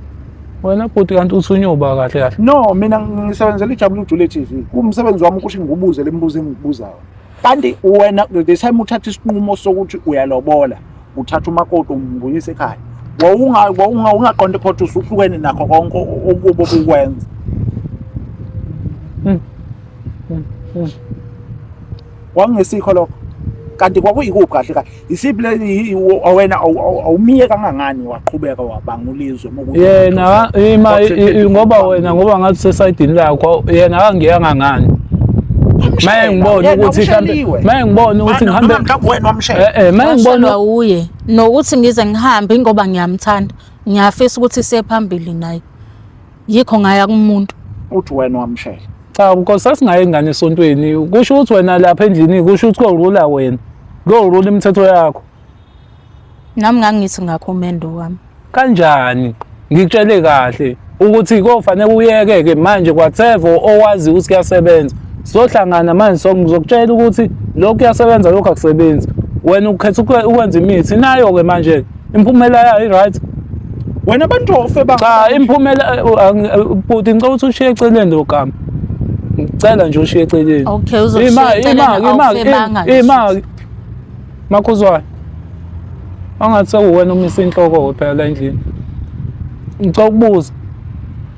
Wena bhuti kanti uthunyuba kahle kahle. No, mina ngisebenzela iJabula Ujule TV. Kumsebenzi wami ukuthi ngikubuze le mibuzo engikubuzayo. Kanti wena the time uthatha isinqumo sokuthi uyalobola, uthatha umakoti umbuyise ekhaya, wawungaqonde kodwa usuhlukene nakho konke okubo obukwenza. Kwakungesikho lokho. Kanti kwakuyikuphi kahle kahle? Isiphi le wena awumiye kangangani waqhubeka wabanga ulizwe uma Yena ima ngoba wena ngoba ngathi usesayidini lakho, yena akangiyanga ngani. Maye ngibona ukuthi mhlambe maye ngibona ukuthi ngihambe mhlawumbe wena wamshela. Maye ngibona Washelwa uye nokuthi ngize ngihambe ingoba ngiyamthanda, ngiyafisa ukuthi siye phambili naye, yikho ngaya kumuntu. Uthi wena wamshela. Cha, because sasingaye ngane esontweni, kusho ukuthi wena lapha endlini kusho ukuthi korula wena. Korula imithetho yakho. Nami ngangithi ngakho umendo wami. Kanjani? Ngikutshele kahle ukuthi kofanele uyeke ke manje whatever owazi ukuthi kuyasebenza. Sizohlangana manje, so ngizokutshela ukuthi lokhu kuyasebenza, lokhu akusebenzi. Wena ukhetha ukwenza imithi nayo ke manje imphumela yayo i-right. Wena abantu ofe ba Cha, imphumela bhuti ngicela ukuthi ushiye eceleni lo gama. Ngicela nje ushiye eceleni. Okay, uzoshiya eceleni, awufebanga nje. Ima Makhuzwane. Angathi sekuwena umisa inhloko phela la endlini. Ngicela ukubuza.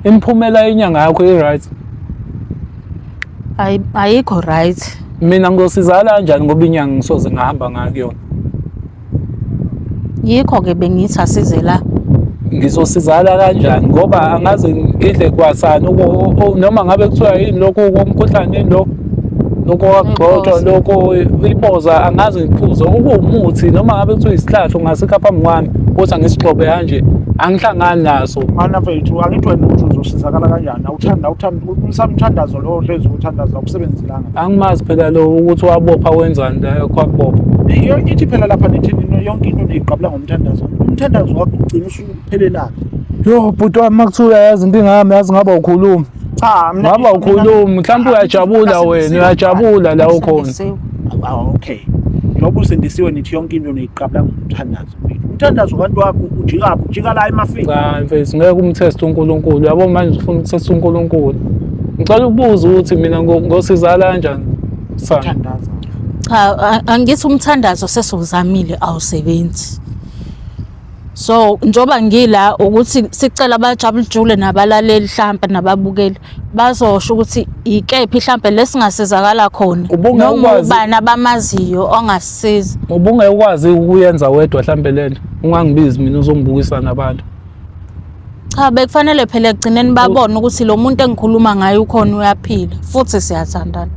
Imiphumela yenyanga yakho i-right? Ayikho right. Mina ngizosizakala kanjani ngoba inyanga ngisoze ngahamba ngayo kuyona? Yikho-ke bengithi asize la. Ngizosizakala kanjani ngoba angaze ngidle kwasani noma ngabe kuthiwa yini lokhu komkhuhlane, yini lokhu lokhu kwakugxotshwa lokhu iboza, angaze ngiphuze okuwumuthi noma ngabe kuthiwa isihlahla ungasikha phambi kwami ukuthi angisigxobe kanje, angihlangani naso. Mana mfethu, angithi wena uthi uzosizakala kanjani? Awuthanda awuthanda umsamthandazo lo ohlezi uthandaza akusebenzelanga. Angimazi phela lo ukuthi wabopha wenzani la kwakubopha. Ithi phela lapha nithi yonke into niyiqabula ngomthandazo. Umthandazo wakho ugcina usuphelelaphi? Yo bhuti wami, makuthiwa uyayazi inkinga yami, yazi ngaba ukhuluma. Cha, mina Ngaba ukhuluma mhlawumbe uyajabula wena, uyajabula la ukhona. Ngisindisiwe. Ah, okay. Njengoba usindisiwe nithi yonke into niyiqabula ngomthandazo. Umthandazo kanti wakho ujikaphi? Ujika la emafini. Cha mfethu ngeke umtheste uNkulunkulu. Yabo manje ufuna ukuthesta uNkulunkulu. Ngicela ukubuza ukuthi mina ngosizala kanjani? Sana. Thandaza. Cha, angithi umthandazo sesiwuzamile awusebenzi. So njoba ngila ukuthi sicela abajabulujule nabalaleli hlampe nababukeli bazosho ukuthi ikephi hlampe lesingasizakala khona Ubungeke noma ukwazi- ubani abamaziyo ongasisiza. Ubungeke ukwazi ukuyenza wedwa mhlambe lento. Ungangibizi mina uzongibukisa nabantu. Cha, bekufanele phela ekugcineni babone ukuthi lo muntu engikhuluma ngaye ukhona uyaphila futhi siyathandana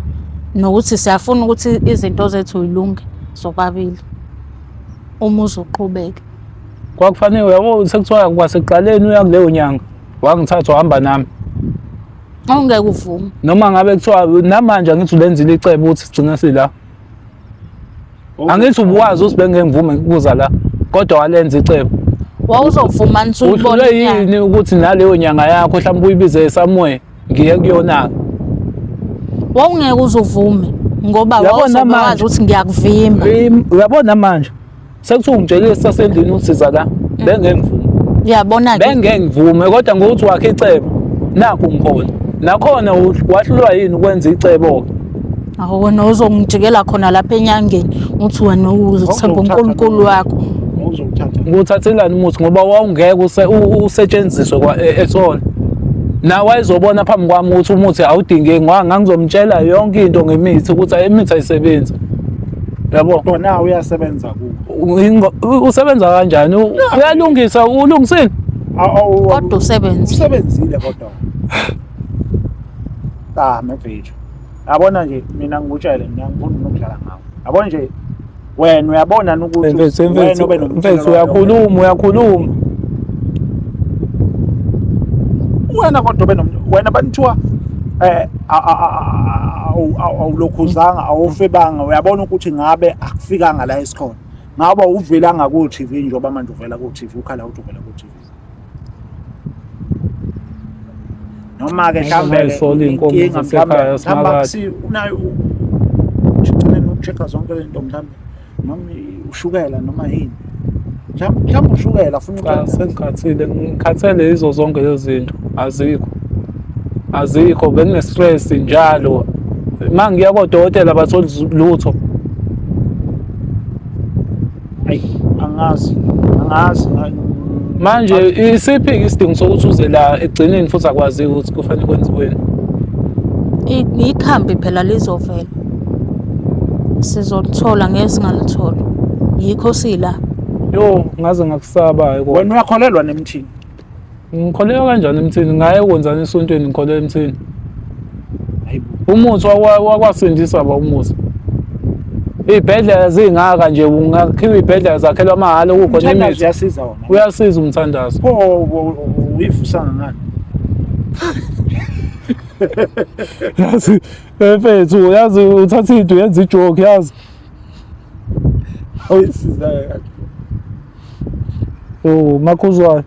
nokuthi siyafuna ukuthi izinto zethu zilunge sobabili umuzi uqhubeke. Kwakufanele uyabo sekuthiwa kwasekuqaleni uya kuleyo nyanga wangithatha wahamba nami. Awungeke uvume. Noma ngabe kuthiwa namanje angithi ulenzile icebo ukuthi sigcina sila. Angithi ubuwazi ukuthi bengeke ngivume ukuza la kodwa walenza icebo. Wawuzovuma nisuyibona Uhlulwe inyanga. yini ukuthi naleyo nyanga yakho mhlawumbe uyibize somewhere ngiye kuyona. Wawungeke uzuvume ngoba Uyabona wawuzobe manje? wazi ukuthi ngiyakuvimba. Uyabona manje sekuthiwa ungitshelile sisasendlini ukuthi siza la bengeke ngivume. Uyabona ke Bengeke ngivume kodwa ngokuthi wakhe icebo nakhu ngikhona. Nakhona wahlulwa yini ukwenza icebo-ke? Awu wena uzongijikela khona lapha enyangeni uthi wena uzothemba uNkulunkulu wakho. Uzowuthatha. Nguthathelani umuthi ngoba wawungeke usetshenziswe esona. Nawe wayezobona phambi kwami ukuthi umuthi awudingeki ngoba ngangizomtshela yonke into ngemithi ukuthi imithi ayisebenzi. Yabo? Kodwa nawe uyasebenza kuwo. Usebenza kanjani? Uyalungisa, ulungisile? Kodwa usebenze. Usebenzile kodwa. Cha, mfethu. Yabona nje mina ngikutshele mina ngifuna nokudlala ngawe. Yabona nje wena uyabona ukuthi Mfethu, wena mfethu, obe nomthelela mfethu uyakhuluma, uyakhuluma. Wena kodwa obe wena banithiwa awulokhuzanga awufebanga uyabona ukuthi ngabe akufikanga la esikhona. Ngabe uvelanga ku TV njengoba manje uvela ku TV ukhala uthi uvela ku TV. Noma ke mhlambe Ungayisola iy'nkomo inkinga zasekhaya, mhlambe mhlambe Simakade. akusi unayo ugcine nokucheck-a zonke le nto mhlambe noma ushukela noma yini. Mhlambe mhlambe ushukela funa Cha, ukuthi sengikhathile, ngikhathele yizo zonke lezi zinto. Azikho. Azikho, bengine-stress njalo. Uma ngiya kodokotela abatholi lutho. ayi angazi angazi Manje isiphi isidingo sokuthi uze la ekugcineni futhi akwaziwa ukuthi kufanele kwenziweni? Ikhambi phela lizovela. Sizolithola ngeke singalithola. Yikho sila. Yo, ngaze ngakusaba-ke kodwa. Wena uyakholelwa nemthini? Ngikholelwa kanjani emthini? Ngaye kwenzani esontweni ngikholelwa emthini? Hayibo. Umuthi wakwasindisa ba umuthi. Iy'bhedlela zingaka nje ungakhiwa iy'bhedlela zakhelwa amahhala kukhona Umthandazo imithi. uyasiza wona. Uyasiza umthandazo. Pho uyivusanga ngani? Yazi mfethu, yazi uthatha into uyenza ijoke yazi. Awuyisiza ngani? Oh, makhuzwayo.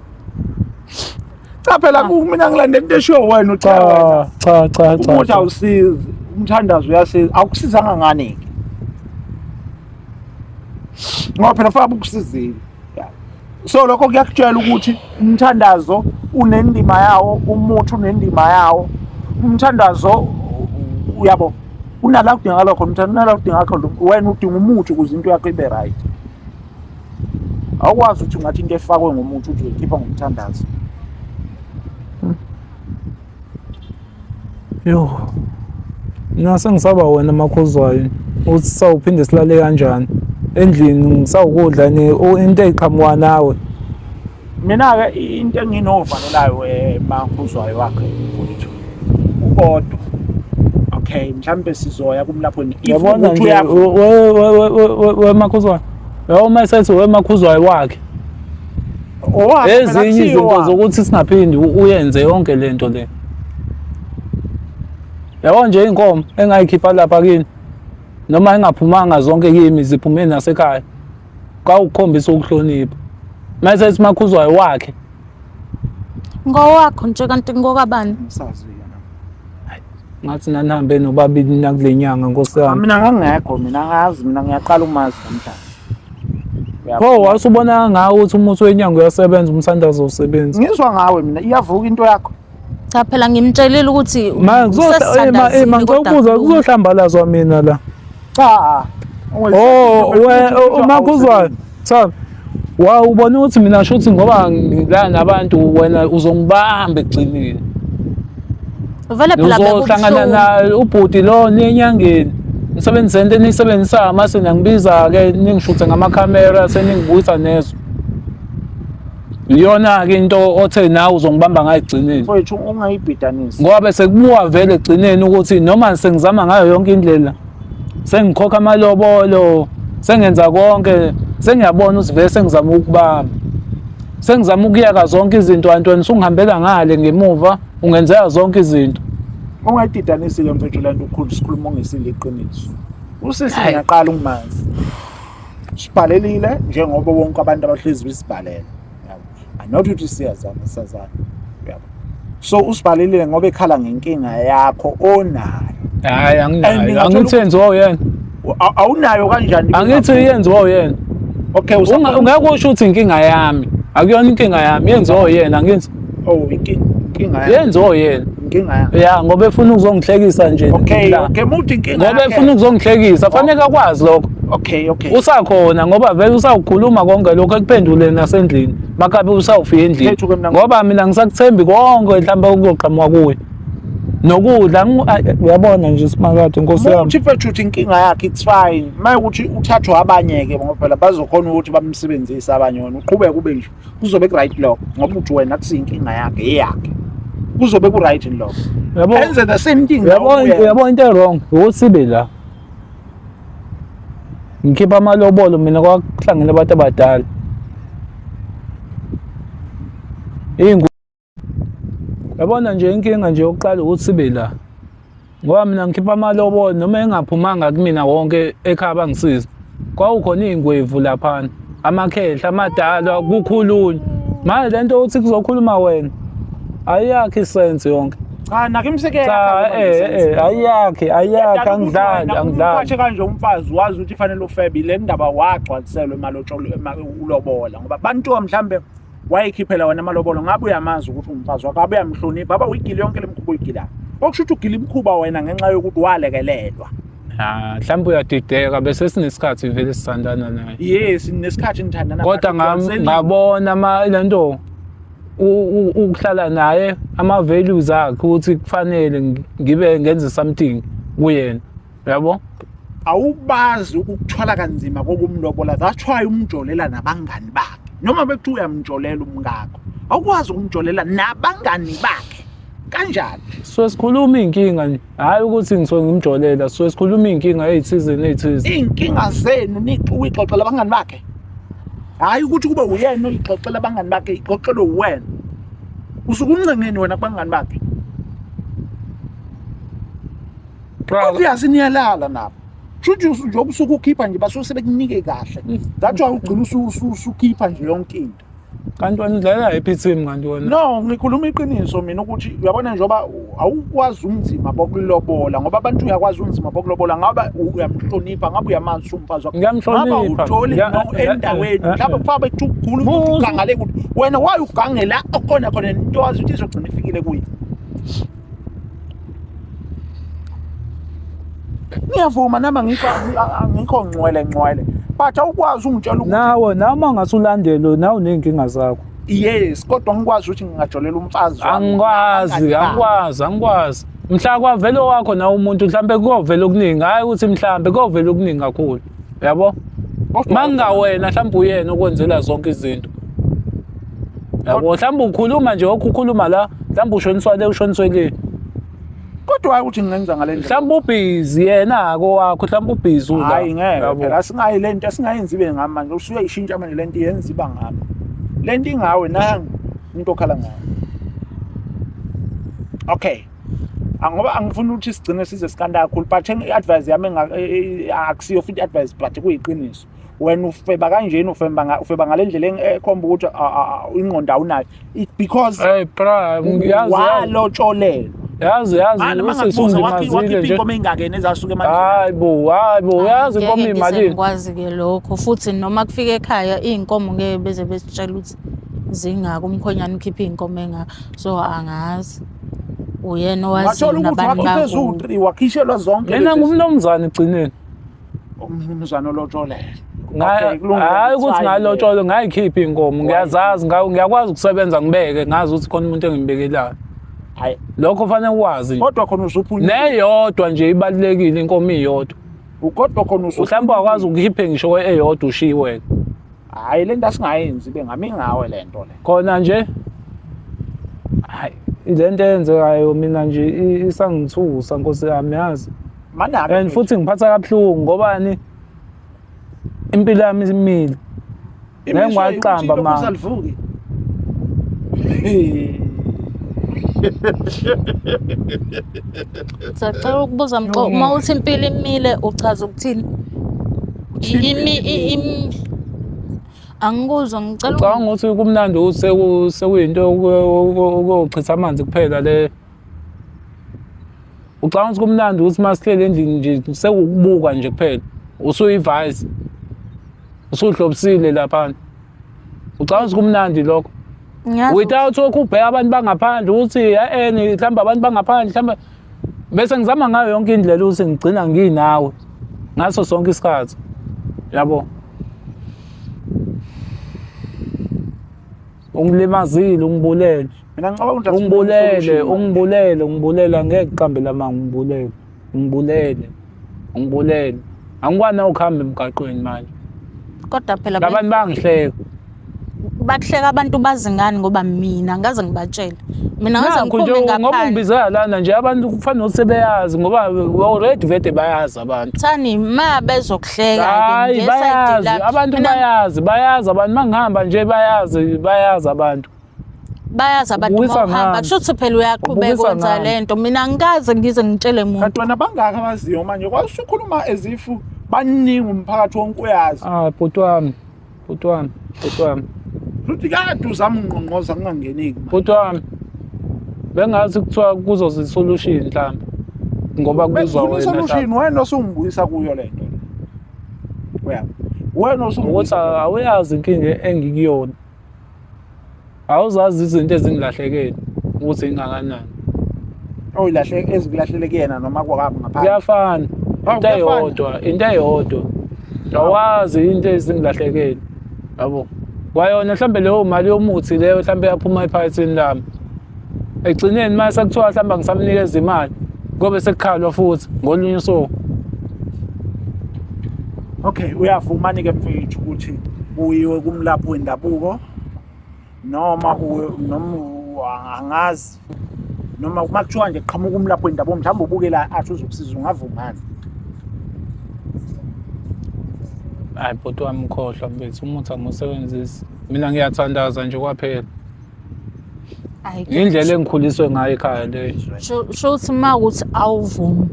Cha phela mina ngilande into eshiwo wena ucha wena. Cha, cha, cha, cha. Umuthi awusizi, umthandazo uyasiza. Awukusizanga ngani ke? Ngoba phela fanele ukusizile. Yeah. So lokho kuyakutshela ukuthi umthandazo unendima yawo, umuthi unendima yawo. Umthandazo uyabo unala kudingakala khona umthandazo, unala kudingakala khona. Wena udinga umuthi ukuze into yakho ibe right. Awukwazi ukuthi ungathi into efakwe ngomuthi uthi uyikhipha ngomthandazo. Yo. Mina sengisaba wena makhuzwayo ukuthi sawuphinde silale kanjani. Endlini ngisawukudla ni into eqhamuka nawe. Mina ke into enginovalo layo makhuzwayo wakhe mfowethu. Ukodwa. Okay, mhlambe sizoya kumlapho if Yabona ukuthi nje uya we makhuzwayo. Yabo uma esethi we makhuzwayo wakhe. owakhe phela Ezinye akusiyo izinto owakhe. zokuthi singaphindi uyenze yonke lento le. Yabo nje inkomo engayikhipha lapha kini noma engaphumanga zonke kimi ziphume nasekhaya. Kwawukhombisa ukuhlonipha. Mase ethi makhuzwayo wakhe. Ngowakho nje kanti ngokabani? Ngisazi yena. Ngathi nanihambe nobabili nakule nyanga nkosi yami. Mina ngangekho, mina ngazi, mina ngiyaqala ukumazi namhlanje. Pho wasubona ngawe ukuthi umuthi wenyanga uyasebenza, umthandazo usebenza. Ngizwa ngawe mina, iyavuka into yakho. Cha phela ngimtshelile ukuthi Ma usesithandazile ma kodwa ngicela ukubuza akhulume. kuzohlambalazwa mina la. Cha. Oh, we umakhuzwayo. Cha. Wa ubona ukuthi mina shuthi ngoba ngila nabantu wena uzongibamba ekugcineni. Vele phela Uzohlangana bekubuhlungu. na ubhuti lo nenyangeni. Nisebenzise into eniyisebenzisayo mase niyangibiza-ke ningishuthe ngamakhamera seningibuyisa nezwe. Iyona-ke into othe nawe uzongibamba ngayo ekugcineni. Mfowethu ungayibhidanisi. Ngoba bese kubuka vele ekugcineni ukuthi noma sengizama ngayo yonke indlela sengikhokha amalobolo sengenza konke sengiyabona ukuthi vele sengizama ukubamba sengizama ukuyeka zonke izinto kanti wena usungihambela ngale ngemuva ungenzeka zonke izinto. Ungayididanisi-ke mfethu le nto ukhulu sikhuluma ongesile iqiniso. Usisi ngiyaqala ukumazi. Sibhalelile njengoba wonke abantu abahlezi besibhalela. Yabo. Not ukuthi siyazana sazana. Yabo. So usibhalelile ngoba ekhala ngenkinga yakho onayo. Hayi And anginayo. ngingathola Angithi yenziwa uyena. Awunayo kanjani? Angithi yenziwa uyena. Okay, Ungeke usho ukuthi inkinga yami. Akuyona inkinga yami, yenziwa uyena angithi. Oh, inkinga yakho. Yenziwa uyena. Inkinga yakho. Ya ngoba efuna ukuzongihlekisa nje. Okay, la. okay, muthi inkinga Ngoba yakhe. efuna ukuzongihlekisa, fanele akwazi lokho. Okay. Usakhona ngoba vele usawukhuluma konke lokho ekuphendule nasendlini. Makabe usawufika endlini. Mfethu ke mina- Ngoba mina ngisakuthembi konke mhlawumbe okuzoqhamuka kuye. Nokudla uyabona nje simakade nkosi yami. Muthi mfethu uthi inkinga yakhe it's fine. Maye ukuthi uthathwa abanye ke ngoba phela bazokhona ukuthi bamsebenzise abanye wena uqhubeke ube nje. Kuzobe ku right lokho ngoba uthi wena kusinkinga yakhe eyakhe. Kuzobe ku right lokho. Uyabo Enze the same thing. Uyabo into wrong ukuthi sibe la. Ngikhipha amalobolo mina kwakuhlangene abantu abadala. Ingu Yabona nje inkinga nje yokuqala ukuthi sibe la. Ngoba mina ngikhipha amalobolo noma engaphumanga kumina wonke ekhaya bangisiza. Kwawukhona iy'ngwevu laphana, amakhehla amadala kukhulunywa. Manje le nto yokuthi kuzokhuluma wena ayiyakhi isense yonke. Cha nakho imsekela. Cha ayiyakhi ayiyakhi angidlali angidlali. Uphathe kanje umfazi wazi ukuthi fanele ufebe le ndaba wagcwaliselwa emalotsholo ulobola ngoba bantu mhlambe wayekhiphela wena amalobolo ngabe uyamazi ukuthi ungumfazi wakho ngabe uyamhlonipha ngabe uyigile yonke le mkhuba oyigilayo okusho ukuthi ugila imikhuba wena ngenxa yokuthi walekelelwa. Ah, mhlawumbe uyadideka bese sinesikhathi vele sithandana naye. Yes, nesikhathi nithandana Kodwa ngabona ma lento ukuhlala naye ama values akhe ukuthi kufanele ngibe ngenze something kuyena. Uyabo? Awubazi ukuthwala kanzima kokumlobola that's why umjolela nabangani bakhe. Noma bekuthiwa uyamjolela umkakho, awukwazi ukumjolela nabangani bakhe. Kanjani? So sikhuluma inkinga nje. Hayi ukuthi ngisuke ngimjolela, so sikhuluma inkinga ezithize nezithize. Iy'nkinga zenu uyixoxela abangani bakhe. Hhayi ukuthi kube uyena oyixoxela abangani bakhe, ixoxelwe uwena. Usuke umncengeni wena kubangani bakhe. Obviously niyalala nabo. Shuthi njengoba usuke ukhipha nje basuke sebekunike kahle. That's why ugcina usukhipha nje yonke into. Kanti wena udlalela yiphi team kanti wena? No, ngikhuluma iqiniso mina ukuthi uyabona njengoba awukwazi umzima bokulobola ngoba abantu uyakwazi umzima bokulobola ngaba uyamhlonipha ngabe uyamazi umfazi wakho. Ngiyamhlonipha. Ngaba utholi no endaweni mhlawumbe kufaka bethi ugula ukuthi ugangale kuthi wena why ugangela okhona khona into wazi ukuthi izogcina ifikile kuye. Ngiyavuma nami angikho ngcwele ngcwele but awukwazi ungitshela ukuthi Nawe noma ngasulandelo nawe uney'nkinga zakho. yes kodwa ngikwazi ukuthi ngingajolela umfazi wami Angikwazi, nabangani bami. angikwazi, angikwazi. Mhla kwavele owakho nawe umuntu mhlambe kuyovela okuningi, hhayi ukuthi mhlambe kuyovela okuningi kakhulu. Yabo? Kodwa- Makungawena mhlawumbe uyena okwenzela zonke izinto. Yabo, mhlawumbe ukhuluma nje lokhu ukhuluma la, mhlawumbe ushoniswa le ushoniswe le. Kodwa hayi ukuthi ngingenza ngale ndlela. Mhlawumbe ubhizi yena kowakho, mhlawumbe ubhizi ula. Hayi ngeke Yabo. phela singayi le nto singayenzi ibe ngami manje usuyayishintsha manje le nto yenza iba ngami. Le nto ingawe nangu umuntu okhala ngayo. Okay. Angoba angifuni ukuthi sigcine size sikanda kakhulu but i-advice yami akusiyo futhi i-advice but kuyiqiniso. Wena ufeba kanjena ufeba ufeba ngale ndlela ekhomba ukuthi ingqondo awunayo. It because Hey bra, ngiyazi. walotsholelwa. Yazi yazi Manje usisi mangakubuza wakhipha ungilimazile nje. inkomo engakeni ezasuka emandleni. Hayi bo, hayi bo, uyazi inkomo Ngeke ngize imalini. ngikwazi-ke lokho futhi noma kufika ekhaya iy'nkomo ngeke beze besitshela ukuthi zingaka umkhonyane ukhiphe iy'nkomo engaka so angazi uyena owaziyo Wathola ukuthi nabantu wakhipha bakubo. eziwu-3 wakhishelwa zonke. Mina lezi ngumnumzane egcineni. Umnumzane olotsholele. Okay, kulungile, Hayi ukuthi fine. ngalotsholwe ngayikhipha inkomo ngiyazazi ngiyakwazi ukusebenza ngibeke ngazi ukuthi khona umuntu engimbekelayo. Hayi, Lokho fanele ukwazi nje. kodwa khona usuphunyile. Neyodwa nje ibalulekile inkomo iyodwa. Kodwa khona usuphunyile. Mhlawumbe wakwazi ukukhiphe ngisho eyodwa ushiwe. Hayi lento asingayenzi bengami ngawe lento le. Khona nje hayi lento eyenzekayo mina nje isangithusa Nkosi yami yazi. Manake. And futhi ngiphatha kabuhlungu ngobani impilo yami imile. Ngeke ngiwaqamba manga. Usalivuki. Sacela ukubuza mxo uma uthi impilo imile uchaza ukuthini? Imi angikuzwa ngicela Ucabanga ukuthi kumnandi ukuthi sekuyinto ukuyochitha amanzi kuphela le. Ucabanga ukuthi kumnandi ukuthi uma sihleli endlini nje sekuwukubuka nje kuphela. Usuyi-vice. Usuhlobisile laphana. Ucabanga ukuthi kumnandi lokho? Ngiyazi Without lokhu ubheka abantu bangaphandle ukuthi eh mhlawumbe abantu bangaphandle mhlawumbe bese ngizama ngayo yonke indlela ukuthi ngigcina nginawe ngaso sonke isikhathi. Yabo. Ungilimazile, ungibulele. Mina ngicabanga ukuthi Ungibulele, ungibulele, ungibulele angeke kuqambe lamanga ungibulele. Ungibulele. Ungibulele. Angikwazi na ukuhamba emgaqweni manje. Kodwa phela Labantu bayangihleka. Bakuhleka abantu bazi ngani ngoba mina ngaze ngibatshele. Mina ngaze Nakho nje ngiphume ngoba ngaphandle. ungibizela lana nje abantu kufanele ukuthi sebeyazi ngoba already vede bayazi abantu. Thani ma bezokuhleka Hayi ke bayazi ngesayidi abantu Mina bayazi bayazi abantu mangihamba nje bayazi bayazi abantu. Bayazi abantu Ubukisa mawuhamba ngani? kusho ukuthi phela uyaqhubeka Ubukisa wenza ngani? lento. Mina angikaze ngize ngitshele muntu. Kanti wena bangaka abaziyo manje kwasukhuluma ezifu baningi umphakathi wonke uyazi. Ah bhuti wami bhuti wami bhuti wami Futhi kade uzama ungqongqoza kungangeneki. Bhuti wami bengathi kuthiwa kuzoza isolution mhlawumbe ngoba kubizwa Bengifuna wena isolution mhlawumbe. wena osungibuyisa kuyo lento. Uyabo. Wena Ukuthi osungibuyisa. awuyazi inkinga engikuyona. Awuzazi izinto ezingilahlekele ukuthi ingakanani. Oyilahle ezikulahlele kuyena noma kwakabo ngaphandle. Kuyafana. Hawu, Into kuyafana. eyodwa, into eyodwa. Awazi into ezingilahlekele. Yabo. Kwayona mhlambe leyo mali yomuthi leyo mhlambe yaphuma ephaketheni lami. Egcineni mase kuthiwa mhlambe angisamnikeza imali kobe sekukhalwa futhi ngolunye usuku. Okay, uyavuma ke mfethu ukuthi uyiwe kumlaphi wendabuko noma noma angazi noma uma kuthiwa nje qhamuka umlaphi wendabuko mhlawumbe ubuke la athi uzokusiza ungavumani. Hayi bhuti wami khohlwa mfethu umuthi angiwusebenzisi. Mina ngiyathandaza nje kwaphela. Hayi, Indlela engikhuliswe ngayo ekhaya leyo. Sho ukuthi uma ukuthi awuvumi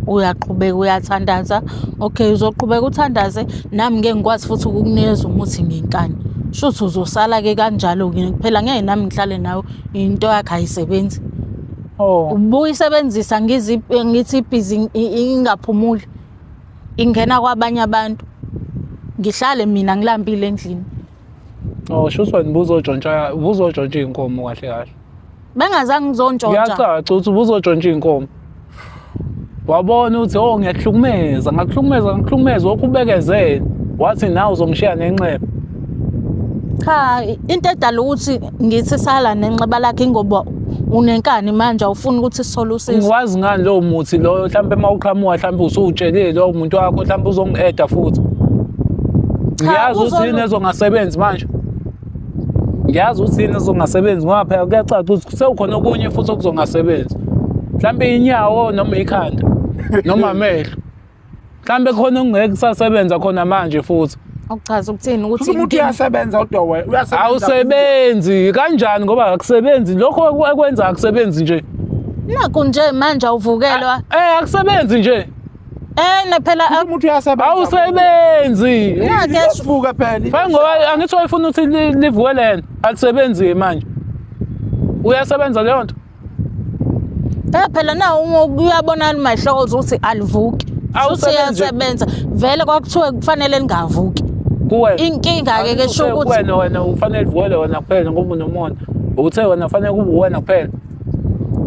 uyaqhubeka uyathandaza, okay uzoqhubeka uthandaze nami ngeke ngikwazi futhi ukukunikeza umuthi ngenkani. Shuthi uzosala-ke kanjalo-ke phela ngeke nami ngihlale nawe into yakho ayisebenzi. Oh. Ubuyisebenzisa ngithi ibhizi ingaphumuli. Ingena kwabanye abantu. Ngihlale mina ngilambile endlini. Oh, shuthi wena ubuzotshontsha ubuzotshontsha iy'nkomo kahle kahle. Bengazange ngizontshontsha. Kuyacaca ukuthi ubuzotshontsha iy'nkomo. Wabona ukuthi oh ngiyakuhlukumeza, ngakuhlukumeza, ngakuhlukumeza, wokhu ubekezele. Wathi nawe uzongishiya nenxeba. Cha, into edala ukuthi ngithi sala nenxeba lakhe ingoba unenkani manje awufuni ukuthi sithole usizo. Ngiwazi ngani lowo muthi loyo mhlampe uma uqhamuka mhlampe usuwutshelile lowo muntu wakho mhlampe uzongi-eda futhi. Ngiyazi ukuthi yini ezongasebenzi manje. Ngiyazi ukuthi yini ezongasebenzi ngoba phela kuyacaca ukuthi sekukhona okunye futhi okuzongasebenzi. Mhlampe inyawo noma ikhanda noma amehlo. Mhlampe khona okungeke kusasebenza khona manje futhi. Okuchaza ukuthini ukuthi Futhi umuntu uyasebenza kodwa wena uyasebenza. Awusebenzi kanjani ngoba akusebenzi lokho ekwenza akusebenzi nje. Nakhu nje manje awuvukelwa. Akusebenzi nje. Ne phela Umuntu uyasebenza. Awusebenzi. Nake Vuka phela. Fana ngoba angithi wayefuna ukuthi livuke lena alisebenzi manje. Uyasebenza leyo nto. Phela na uma kuyabonakala umahlokozi ukuthi alivuki. Futhi Awusebenzi. iyasebenza. Vele kwakuthiwe kufanele lingavuki. Kuwena. Inkinga-ke ke sho ukuthi Wena wena ufanele uvukele wena kuphela ngoba unomona. Uthe wena kufanele kube uwena kuphela.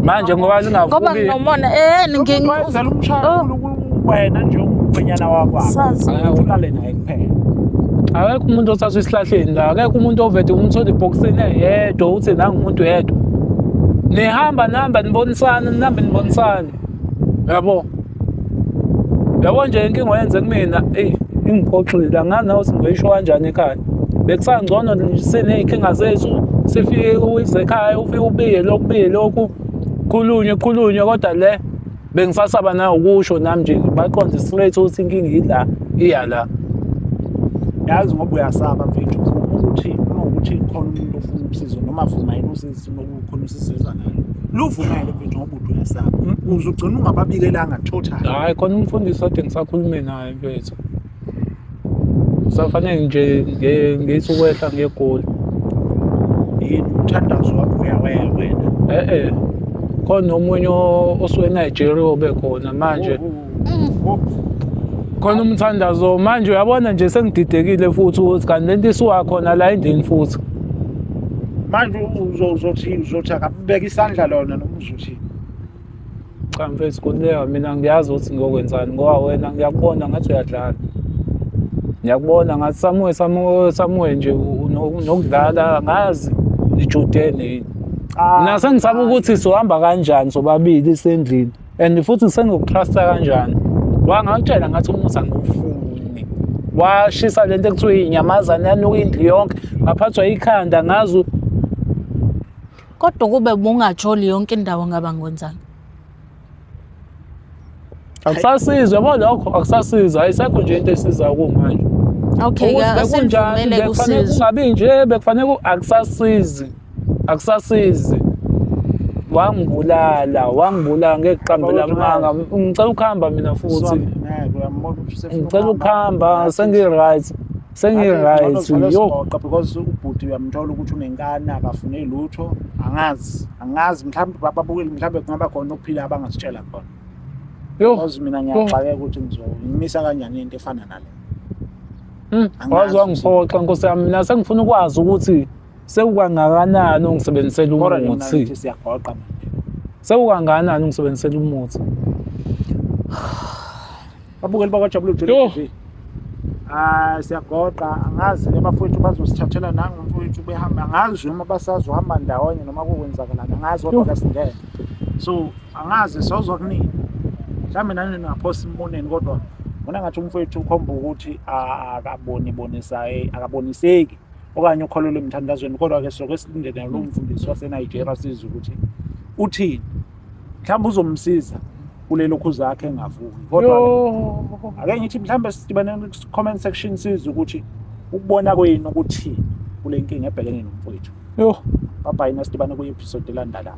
Manje ngoba lingavuki. ngoba nginomona eh Wenzela umshado wena nje umkhwenyana wakwakho. Sazi. Ulale naye kuphela. Akekho umuntu othathwa esihlahleni la, akekho umuntu ovede umthole ebhokisini eyedwa uthi nangu umuntu yedwa. Nihamba nihamba nibonisana, nihambe nibonisane. Yabo. Yabo nje inkinga oyenze kumina, eyi ingiphoxile, angazi nawe ukuthi ngizoyisho kanjani ekhaya. Bekusangcono siney'nkinga zethu, sifike uze ekhaya ufike ubiye lokhu ubiye lokhu, khulunywe khulunywe kodwa le bengisasaba nayo ukusho nami nje baqonde straight ukuthi inkinga ila iya la. Yazi ngoba uyasaba mfethu ukuthi uma ukuthi khona umuntu ofuna usizo noma vuma yena usizo nokukhona usizo nalo. Luvumele mfethu ngoba uthi uyasaba. Uzugcina ungababikelanga total. Hayi khona umfundisi ade ngisakhulume naye mfethu. Kusafanele nje ngithi ukwehla ngegoli. Yini umthandazo wakho uyawela wena. Eh. Khona omunye osuke eNigeria obekhona manje. Khona umthandazo manje uyabona nje sengididekile futhi ukuthi kanti lento isuka khona la endlini futhi. Manje uzothi akabeka isandla lona noma uzothi Cha mfethu khululeka mina ngiyazi ukuthi ngiyokwenzani ngoba wena ngiyakubona ngathi uyadlala. Ngiyakubona ngathi samuwe samuwe samuwe nje unokudlala angazi nijudene yini. Mina sengisaba ukuthi sohamba kanjani sobabili sendlini and futhi sengizokutrusta kanjani. Wangakutshela ngathi umuthi angiwufuni. Washisa lento ekuthiwa inyamazane yanuka indlu yonke ngaphathwa ikhanda ngazi. Kodwa kube bungajoli yonke indawo ngaba ngwenzani? Akusasizi yabo lokho akusasizi ayisekho nje into esizayo kumanje. Okay, Ukuthi bekunjani asimvumele bekufanele kusizo. kungabi nje bekufanele akusasizi akusasizi. Wangibulala wangibulala ngeke kuqambela amanga ngicela ukuhamba mina futhi ngeke uyambona ukuthi usefuna ngicela ukuhamba sengi-right sengi-right yo yo because ubhuti uyamthola ukuthi unenkani akafune lutho angazi angazi mhlawumbe bababukeli mhlawumbe kungaba khona okuphila abangasitshela khona yo because mina ngiyaxakeka ukuthi ngizomisa kanjani into efana nale. Waze wangiphoxa nkosi yami mina sengifuna ukwazi ukuthi sekukangakanani ungisebenzisela Kodwa nje mina umuthi ngithi siyagoqa manje. sekukangakanani ungisebenzisela umuthi. Babukeli bakwaJabula Yo. Jule TV. Ah siyagoqa angazi ke bafowethu bazosithathela nangu mfowethu behamba angazi noma basazohamba ndawonye noma kokwenzakalani angazi kodwa kasingene. So angazi sozwa kunini. Mhlawumbe nani ningaphosa imboneni kodwa ngona ngathi umfowethu ukhomba ukuthi akaboni bonisaye akaboniseki okanye ukholelwe emthandazweni kodwa ke soke silindele lo mfundisi waseNigeria sizwe ukuthi uthini. Mhlawumbe uzomsiza kulelo khuza akhe engavuki kodwa Yo. ake ngithi mhlawumbe sidibane ku-comment section sizwe ukuthi ukubona kwenu ukuthini kule nkinga ebhekene nomfowethu. Yo. Bye bye, nasidibane kwi-episode elandelayo.